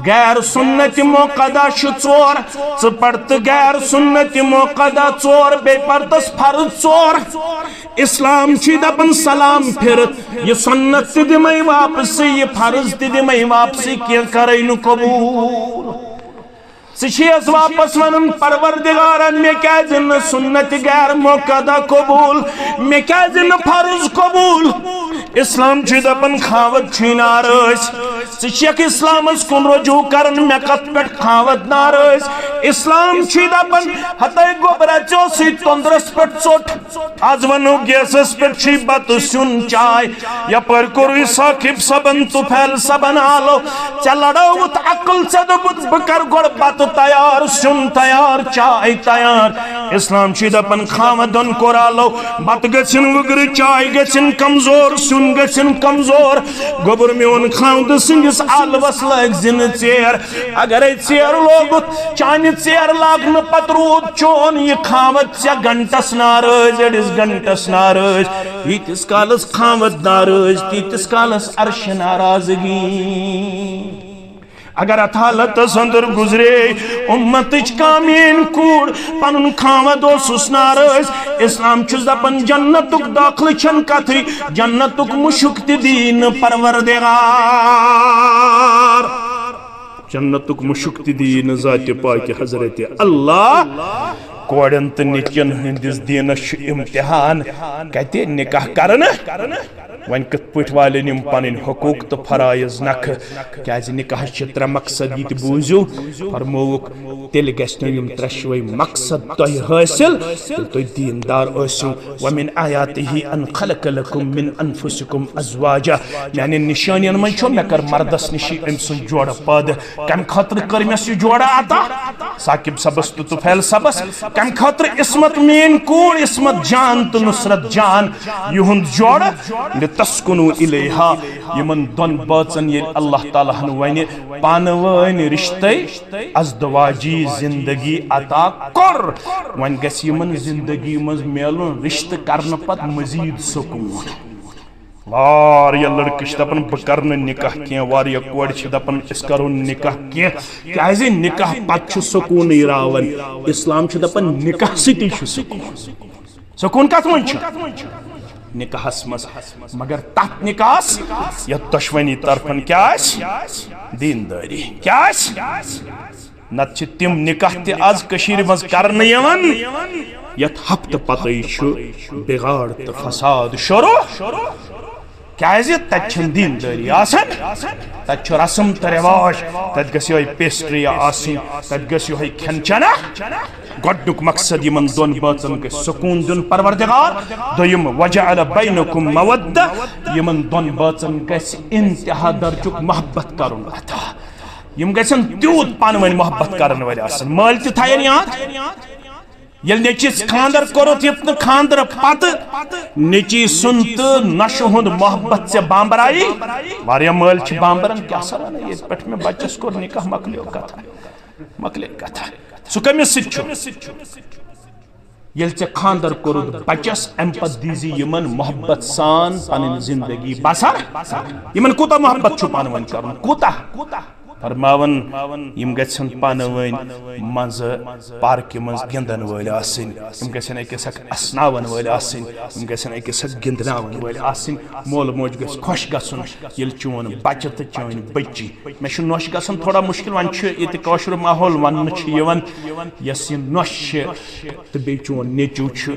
غیر سنت مؤکدہ چھِ ژور، ژٕ پَر تہٕ غیر سنت مؤکدہ ژور، بیٚیہِ پَر تَس فرض ژور۔ اسلام چھُے دَپان سلام پھِرِتھ، یہِ سنت تہِ دِمَے واپسٕے، یہِ فرض تہِ دِمَے واپسٕے، کینٛہہ کَرَے نہٕ قبوٗل۔ ژٕ چھیَس واپس ونان، پروردگارا، مےٚ کیازِ نہٕ سنت غیر مؤکدہ قبول؟ مےٚ کیازِ نہٕ فرض قبول؟ اسلام چھُ دپان، خاوند چھُے ناراض۔ ژٕ چھکھ اسلامس کُن رجوع کران، مےٚ کتھ پٮ۪ٹھ خاوند ناراض؟ اسلام چھُے دپان، ہتے گوٚبرا، ژےٚ اوسُے توٚندرس پٮ۪ٹھ ژوٚٹ۔ از ونو گیسس پٮ۪ٹھ چھُے بتہٕ سیُن چاے۔ یپٲرۍ کوٚرُے ثاقب صٲبن طفیل صٲبن آلو۔ ژےٚ لڑٲوُتھ عقل، ژےٚ دوٚپُتھ، بہٕ کرٕ گۄڈٕ بتہٕ تیار، سیُن تیار، چاے تیار۔ اسلام چھُے دپان، خاوندن کوٚر آلو، بتہٕ گژھن وٕگرٕ، چاے گژھن کمزور، سیُن گژھن کمزور۔ گوٚبُر میون، خاوندٕ سٕنٛدِس آلوس لٲگۍ زِ نہٕ ژیر۔ اگرے ژیر لوگُتھ، چانہِ ژیر لاگنہٕ پتہٕ روٗد چون یہِ خاوند ژےٚ گھنٹس ناراض، أڑِس گھنٹس ناراض۔ ییٖتِس کالس خاوند ناراض، تیٖتِس کالس عرش ناراضگی۔ اگر اتھ حالتس اندر گزرے امتٕچ کانٛہہ میٲنۍ کوٗر، پنُن خاوند اوسُس ناراض، اسلام چھُس دپان، جنتُک دٲخلہٕ چھَنہٕ کتھٕے، جنتُک مُشُک تہِ دِیہِ نہٕ پروردگار۔ جنتُک مُشُک تہِ دِیہِ نہٕ ذاتِ پاکہِ حضرت اللہ۔ کورٮ۪ن تہٕ نیٚچوٮ۪ن ہٕنٛدِس دیٖنس چھُ امتحان۔ کتہِ نکاح کرنہٕ؟ وۄنۍ کِتھ پٲٹھۍ والن یِم پنٕنۍ حقوٗق تہٕ فرٲیض نکھٕ؟ کیازِ نکاحس چھِ ترٛےٚ مقصد، یہِ تہِ بوٗزِو۔ فرمووُکھ، تیٚلہِ گژھِ نہٕ یِم ترٛٮ۪شوَے مقصد تۄہہِ حٲصِل، ییٚلہِ تُہۍ دیٖندار ٲسِو۔ وَمِنْ آیَاتِهِ أَنْ خَلَقَ لَكُمْ مِنْ أَنْفُسِكُمْ أَزْوَاجًا۔ میانٮ۪ن نِشٲنین منٛز چھُ، مےٚ کٔر مردس نِشی أمۍ سٕنٛز جوڑٕ پٲدٕ۔ کمہِ خٲطرٕ کٔر مےٚ سُہ جوڑٕ عطا؟ ثاقب صٲبس تہٕ طفیل صٲبس۔ کمہِ خٲطرٕ؟ عصمت میٲنۍ کوٗر، عصمت جان تہٕ نصرت جان، یِہُنٛد جوڑٕ۔ لِتَسْكُنُوا إِلَيْهَا۔ یِمن دۄن بٲژن ییٚلہِ اللہ تعالیٰ ہن وۄنۍ پانہٕ وٲنۍ رشتے، ازدواجی زندگی عطا کوٚر، وۄنۍ گژھِ یِمن زندگی منٛز میلُن رشتہٕ کرنہٕ پتہٕ مزید سکوٗن۔ واریاہ لڑکہٕ چھِ دپان، "بہٕ کرٕ نہٕ نکاح کینٛہہ"، واریاہ کورِ چھِ دپان، "أسۍ کرو نہٕ نکاح کینٛہہ"، کیازِ نکاح پتہٕ چھُ سکوٗنٕے راوان۔ اسلام چھُ دپان، نکاح سۭتی چھُ سکوٗن۔ سکوٗن کتھ منٛز چھُ؟ نکاحس منٛز۔ مگر تتھ نکاحس یتھ دۄشوٕنی طرفن کیٛاہ آسہِ؟ دیندٲری۔ کیٛاہ آسہِ؟ نتہٕ چھِ تِم نکاح تہِ از کٔشیٖرِ منٛز کرنہٕ یِوان، یتھ ہفتہٕ پتے چھُ بگاڑ تہٕ فساد شروع۔ کیازِ؟ تتہِ چھنہٕ دیندٲری آسان، تتہِ چھُ رسم تہٕ رواج، تتہِ گژھِ یِہوٚے پیسٹری آسٕنۍ، تتہِ گژھِ یِہوٚے کھٮ۪ن چٮ۪نا۔ گۄڈنیُک مقصد، یِمن دۄن بٲژن گژھِ سکوٗن دیُن پروردگار۔ دوٚیِم، "وجعل بینکم مودہ"، یِمن دۄن بٲژن گژھِ انتہا درجُک محبت کرُن عطا۔ یِم گژھن تیوٗت پانہٕ ؤنۍ محبت کرن وٲلۍ آسٕنۍ۔ مٲلۍ تہِ تھاین یاد، ییٚلہِ نیٚچِس خانٛدر کوٚرُتھ، یُتھ نہٕ خانٛدرٕ پتہٕ نیٚچی سُنٛد تہٕ نۄشہِ ہُنٛد محبت ژےٚ بامبرایی۔ واریاہ مٲلۍ چھِ بامبران، "کیٛاہ سا وَنان، ییٚتہِ پٮ۪ٹھ مےٚ بچس کوٚر نکاح، مۄکلیو کتھا، مۄکلے کتھا۔" سُہ کٔمِس سۭتۍ چھُ؟ ییٚلہِ ژےٚ خانٛدر کوٚرُتھ بچس، امہِ پتہٕ دیٖزِ یِمن محبت سان پنٕنۍ زندگی بسر۔ یِمن کوٗتاہ محبت چھُ پانہٕ ؤنۍ کرُن، کوٗتاہ؟ فرماوان، یِم گژھن پانہٕ ؤنۍ منٛزٕ پارکہِ منٛز گِنٛدن وٲلۍ آسٕنۍ، یِم گژھن أکِس اکھ اسناون وٲلۍ آسٕنۍ، یِم گژھن أکِس اکھ گِنٛدناون وٲلۍ آسٕنۍ۔ مول موج گژھِ خۄش گژھُن، ییٚلہِ چون بچہٕ تہٕ چٲنۍ بچی، مےٚ چھُ نۄش گژھان تھوڑا مُشکِل، وۄنۍ چھُ ییٚتہِ کٲشُر ماحول وننہٕ چھُ یِوان، یۄس یہِ نۄش چھِ تہٕ بیٚیہِ چون نیٚچو چھُ،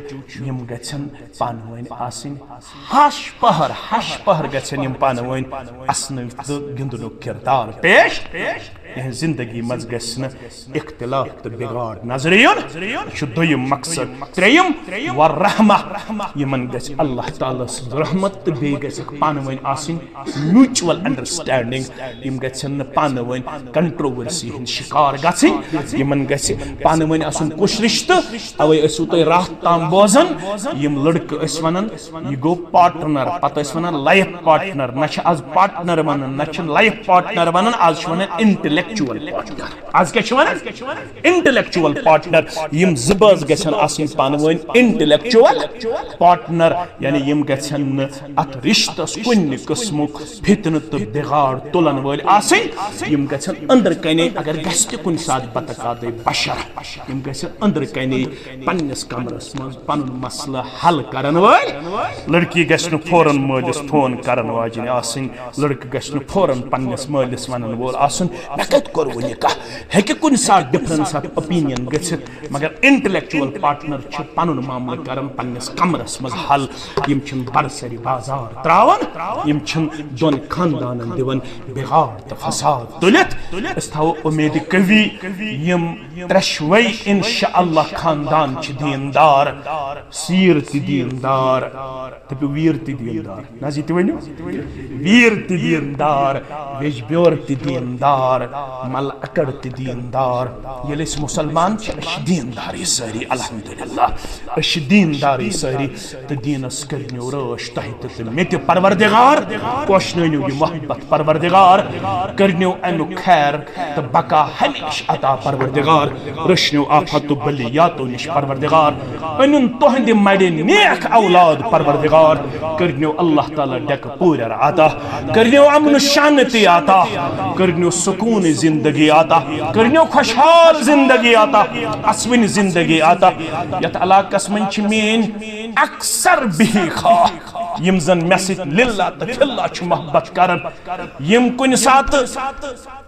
یِم گژھن پانہٕ ؤنۍ آسٕنۍ ہش پہر، ہش پہر گژھن یِم پانہٕ ؤنۍ اسنہٕ تہٕ گِنٛدنُک کردار پیش۔ یِہنٛز زندگی منٛز گژھِ نہٕ اختلاف تہٕ بگاڑ نظرِ یُن۔ یہِ چھُ دوٚیِم مقصد۔ ترٛیٚیِم، والرحمہ، یِمن گژھِ اللہ تعالیٰ سٕنٛز رحمت تہٕ بیٚیہِ گژھِ پانہٕ ؤنۍ آسٕنۍ mutual understanding۔ یِم گژھن نہٕ پانہٕ ؤنۍ controversy ہٕنٛدۍ شکار گژھٕنۍ۔ یِمن گژھِ پانہٕ ؤنۍ آسُن کُس رشتہٕ۔ اوے ٲسِو تُہۍ راتھ تام بوزان، یِم لڑکہٕ ٲسۍ ونان، یہِ گوٚو partner، پتہٕ ٲسۍ ونان life partner۔ نہ چھِ از partner ونان، نہ چھِ life partner ونان، از چھِ ونان intellectual partner۔ از کیٛاہ چھِ ونان؟ Intellectual partner۔ یِم زٕ بٲژ گژھن آسٕنۍ پانہٕ ؤنۍ intellectual partner، یعنی یِم گژھن نہٕ اتھ رشتس کُنہِ قٕسمُک فتنہٕ تہٕ بگاڑ تُلن وٲلۍ آسٕنۍ۔ یِم گژھن أنٛدرٕ کنے، اگر گژھِ تہِ کُنہِ ساتہٕ بتقاضے بشر، یِم گژھن أنٛدرٕ کنے پننِس کمرس منٛز پنُن مسلہٕ حل کرن وٲلۍ۔ لڑکی گژھِ نہٕ فوراً مٲلِس فون کرن واجِنۍ آسٕنۍ، لڑکہٕ گژھِ نہٕ فوراً پننِس مٲلِس ونن وول آسُن، "مےٚ کتہِ کوٚر وُنہِ کانٛہہ؟" ہیٚکہِ کُنہِ ساتہٕ difference of opinion گٔژھِتھ، مگر intellectual partner چھِ پنُن معاملہٕ کران پننِس کمرس منٛز حل۔ یِم چھِنہٕ برسری بازار تراوان، یِم چھِنہٕ دۄن خاندانن دِوان بگاڑ تہٕ فساد تُلِتھ۔ أسۍ تھاوو اُمید قوی، یِم ترٛٮ۪شوَے انشاءاللہ خاندان چھِ دیندار، سیٖر تہِ دیندار، دٔپِو ویٖر تہِ دیندار۔ نہ حظ، یہِ تہِ ؤنِو۔ ویٖر تہِ دیندار، ویٚجبیور تہِ دیندار، مل اکڑ تہِ دیندار۔ ییٚلہِ أسۍ مُسلمان چھِ، أسۍ چھِ دیندارٕے سٲری، الحمدللہ۔ أسۍ چھِ دیندارٕے سٲری۔ تہٕ دیٖنس کٔرنیو رٲچھ تۄہہِ تہِ تہٕ مےٚ تہِ پروردگار۔ پوشنٲنِو یہِ محبت پروردگار۔ کٔرنیو امیُک خیر تہٕ بقا ہمیشہٕ عطا پروردگار۔ رٔچھنیو آفاتو بلیاتو نِش پروردگار۔ أنِن تُہنٛدِ مَرِ نیک اولاد پروردگار۔ کٔرنیو اللہ تعالیٰ ڈیکہٕ پوٗرٮ۪ر عطا۔ کٔرنیو امن شانتی عطا۔ کٔرنیو سکون زندگی عطا۔ کٔرنیو خوشحال زندگی عطا۔ اسوٕنۍ زندگی عطا۔ یتھ علاقس منٛز چھِ میٲنۍ اکثر بِہی خواہ، یِم زن مےٚ سۭتۍ للہ تہٕ فی اللہ چھُ محبت کران، یِم کُنہِ ساتہٕ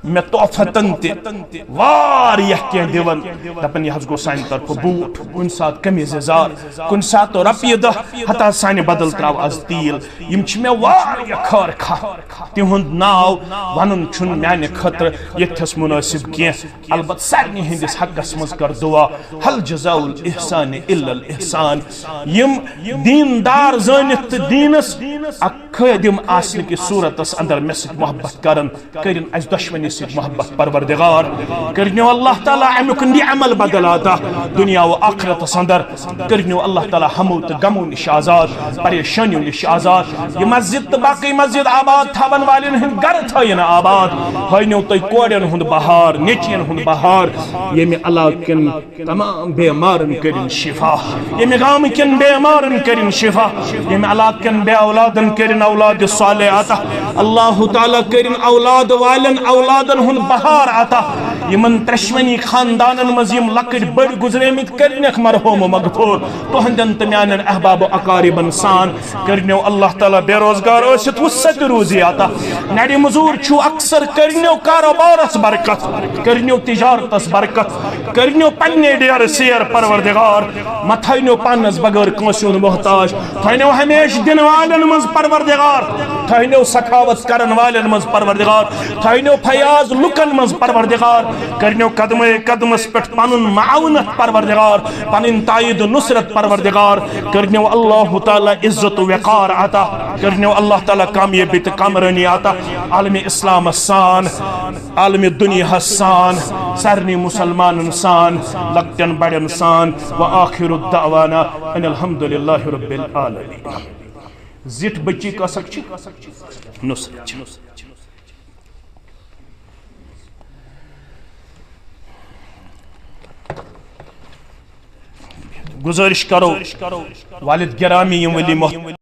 مےٚ تحفتن تہِ واریاہ کینٛہہ دِوان، دپان، "یہِ حظ گوٚو سانہِ طرفہٕ بوٗٹھ"، کُنہِ ساتہٕ قمیٖض یزار، کُنہِ ساتہٕ رۄپیہِ دَہ، ہتا سانہِ بدل ترٛاو از تیٖل۔ یِم چھِ مےٚ واریاہ خٲر خواہ، تِہُنٛد ناو ونُن چھُنہٕ میانہِ خٲطرٕ ییٚتھس مُنٲسِب کینٛہہ۔ البتہ سارنٕے ہٕنٛدِس حقس منٛز کر دُعا، "هل جزاء الاحسان الا الاحسان"۔ یِم دیندار زٲنِتھ تہٕ دیٖنس اکھ خٲدِم آسنہٕ کِس صوٗرتس اندر مےٚ سۭتۍ محبت کران، کٔرِن اسہِ دۄشوٕنی سۭتۍ محبت پروردگار۔ کٔرنیو اللہ تعالیٰ امیُک نعم البدل عطا دُنیا و آخرتس اندر۔ کٔرنیو اللہ تعالیٰ ہمو تہٕ غمو نِش آزاد، پریشٲنیو نِش آزاد۔ یہِ مسجد تہٕ باقٕے مسجد آباد تھاون والٮ۪ن ہٕنٛدۍ گرٕ تھٲیِن آباد۔ ہٲینیو تُہۍ کورٮ۪ن ہُنٛد بہار، نیٚچوٮ۪ن ہُنٛد بہار۔ ییٚمہِ علاقہٕ کٮ۪ن تمام بیمارن کٔرِن شفا، ییٚمہِ گامہٕ کٮ۪ن بیمارن کٔرِن شفا، ییٚمہِ علاقہٕ کٮ۪ن بے اولاد کٔرِن اولاد صالح عطا۔ اللہ تعالیٰ کٔرِن اولاد والٮ۪ن اولادن ہُنٛد بہار عطا۔ یِمن ترٛٮ۪شوٕنی خاندانن منٛز یِم لۄکٕٹۍ بٔڑۍ گُزریمٕتۍ، کٔرنکھ مرحوم و مغفور۔ تُہنٛدٮ۪ن تہٕ میانٮ۪ن احباب و اقاربن سان کٔرنیو اللہ تعالیٰ بے روزگار ٲسِتھ وُسعت روزی عطا۔ نرِ مزور چھُو اکثر، کٔرنیو کاروبارس برکت، کٔرنیو تجارتس برکت، کٔرنیو پننہِ ڈیرٕ سیر پروردگار۔ مہ تھٲینیو پانس بغٲر کٲنٛسہِ ہُنٛد محتاج، تھٲینیو ہمیشہٕ دِنہٕ والٮ۪ن منٛز پروردگار، تھٲینیو سخاوت کرن والٮ۪ن منٛز پروردگار، تھٲینیو فیاض لُکن منٛز پروردگار، کٔرنیو قدمے قدمس پٮ۪ٹھ پنُن معاونت پروردگار، پنٕنۍ تائید و نصرت پروردگار، کٔرنیو اللہ تعالیٰ عزت و وقار عطا، کٔرنیو اللہ تعالیٰ کامیٲبی تہٕ کامرٲنی عطا۔ عالم اسلامس سان، عالم دنیاہس سان، سارنٕے مسلمانن سان، لۄکٹٮ۪ن بڑٮ۪ن سان۔ وآخر دعوانا ان الحمد للہ رب العالمین۔ زِٹھ بچی کسک چھ؟ نصرت چھ۔ گزارش کرو، والد گرامی، یِم ؤلی محت-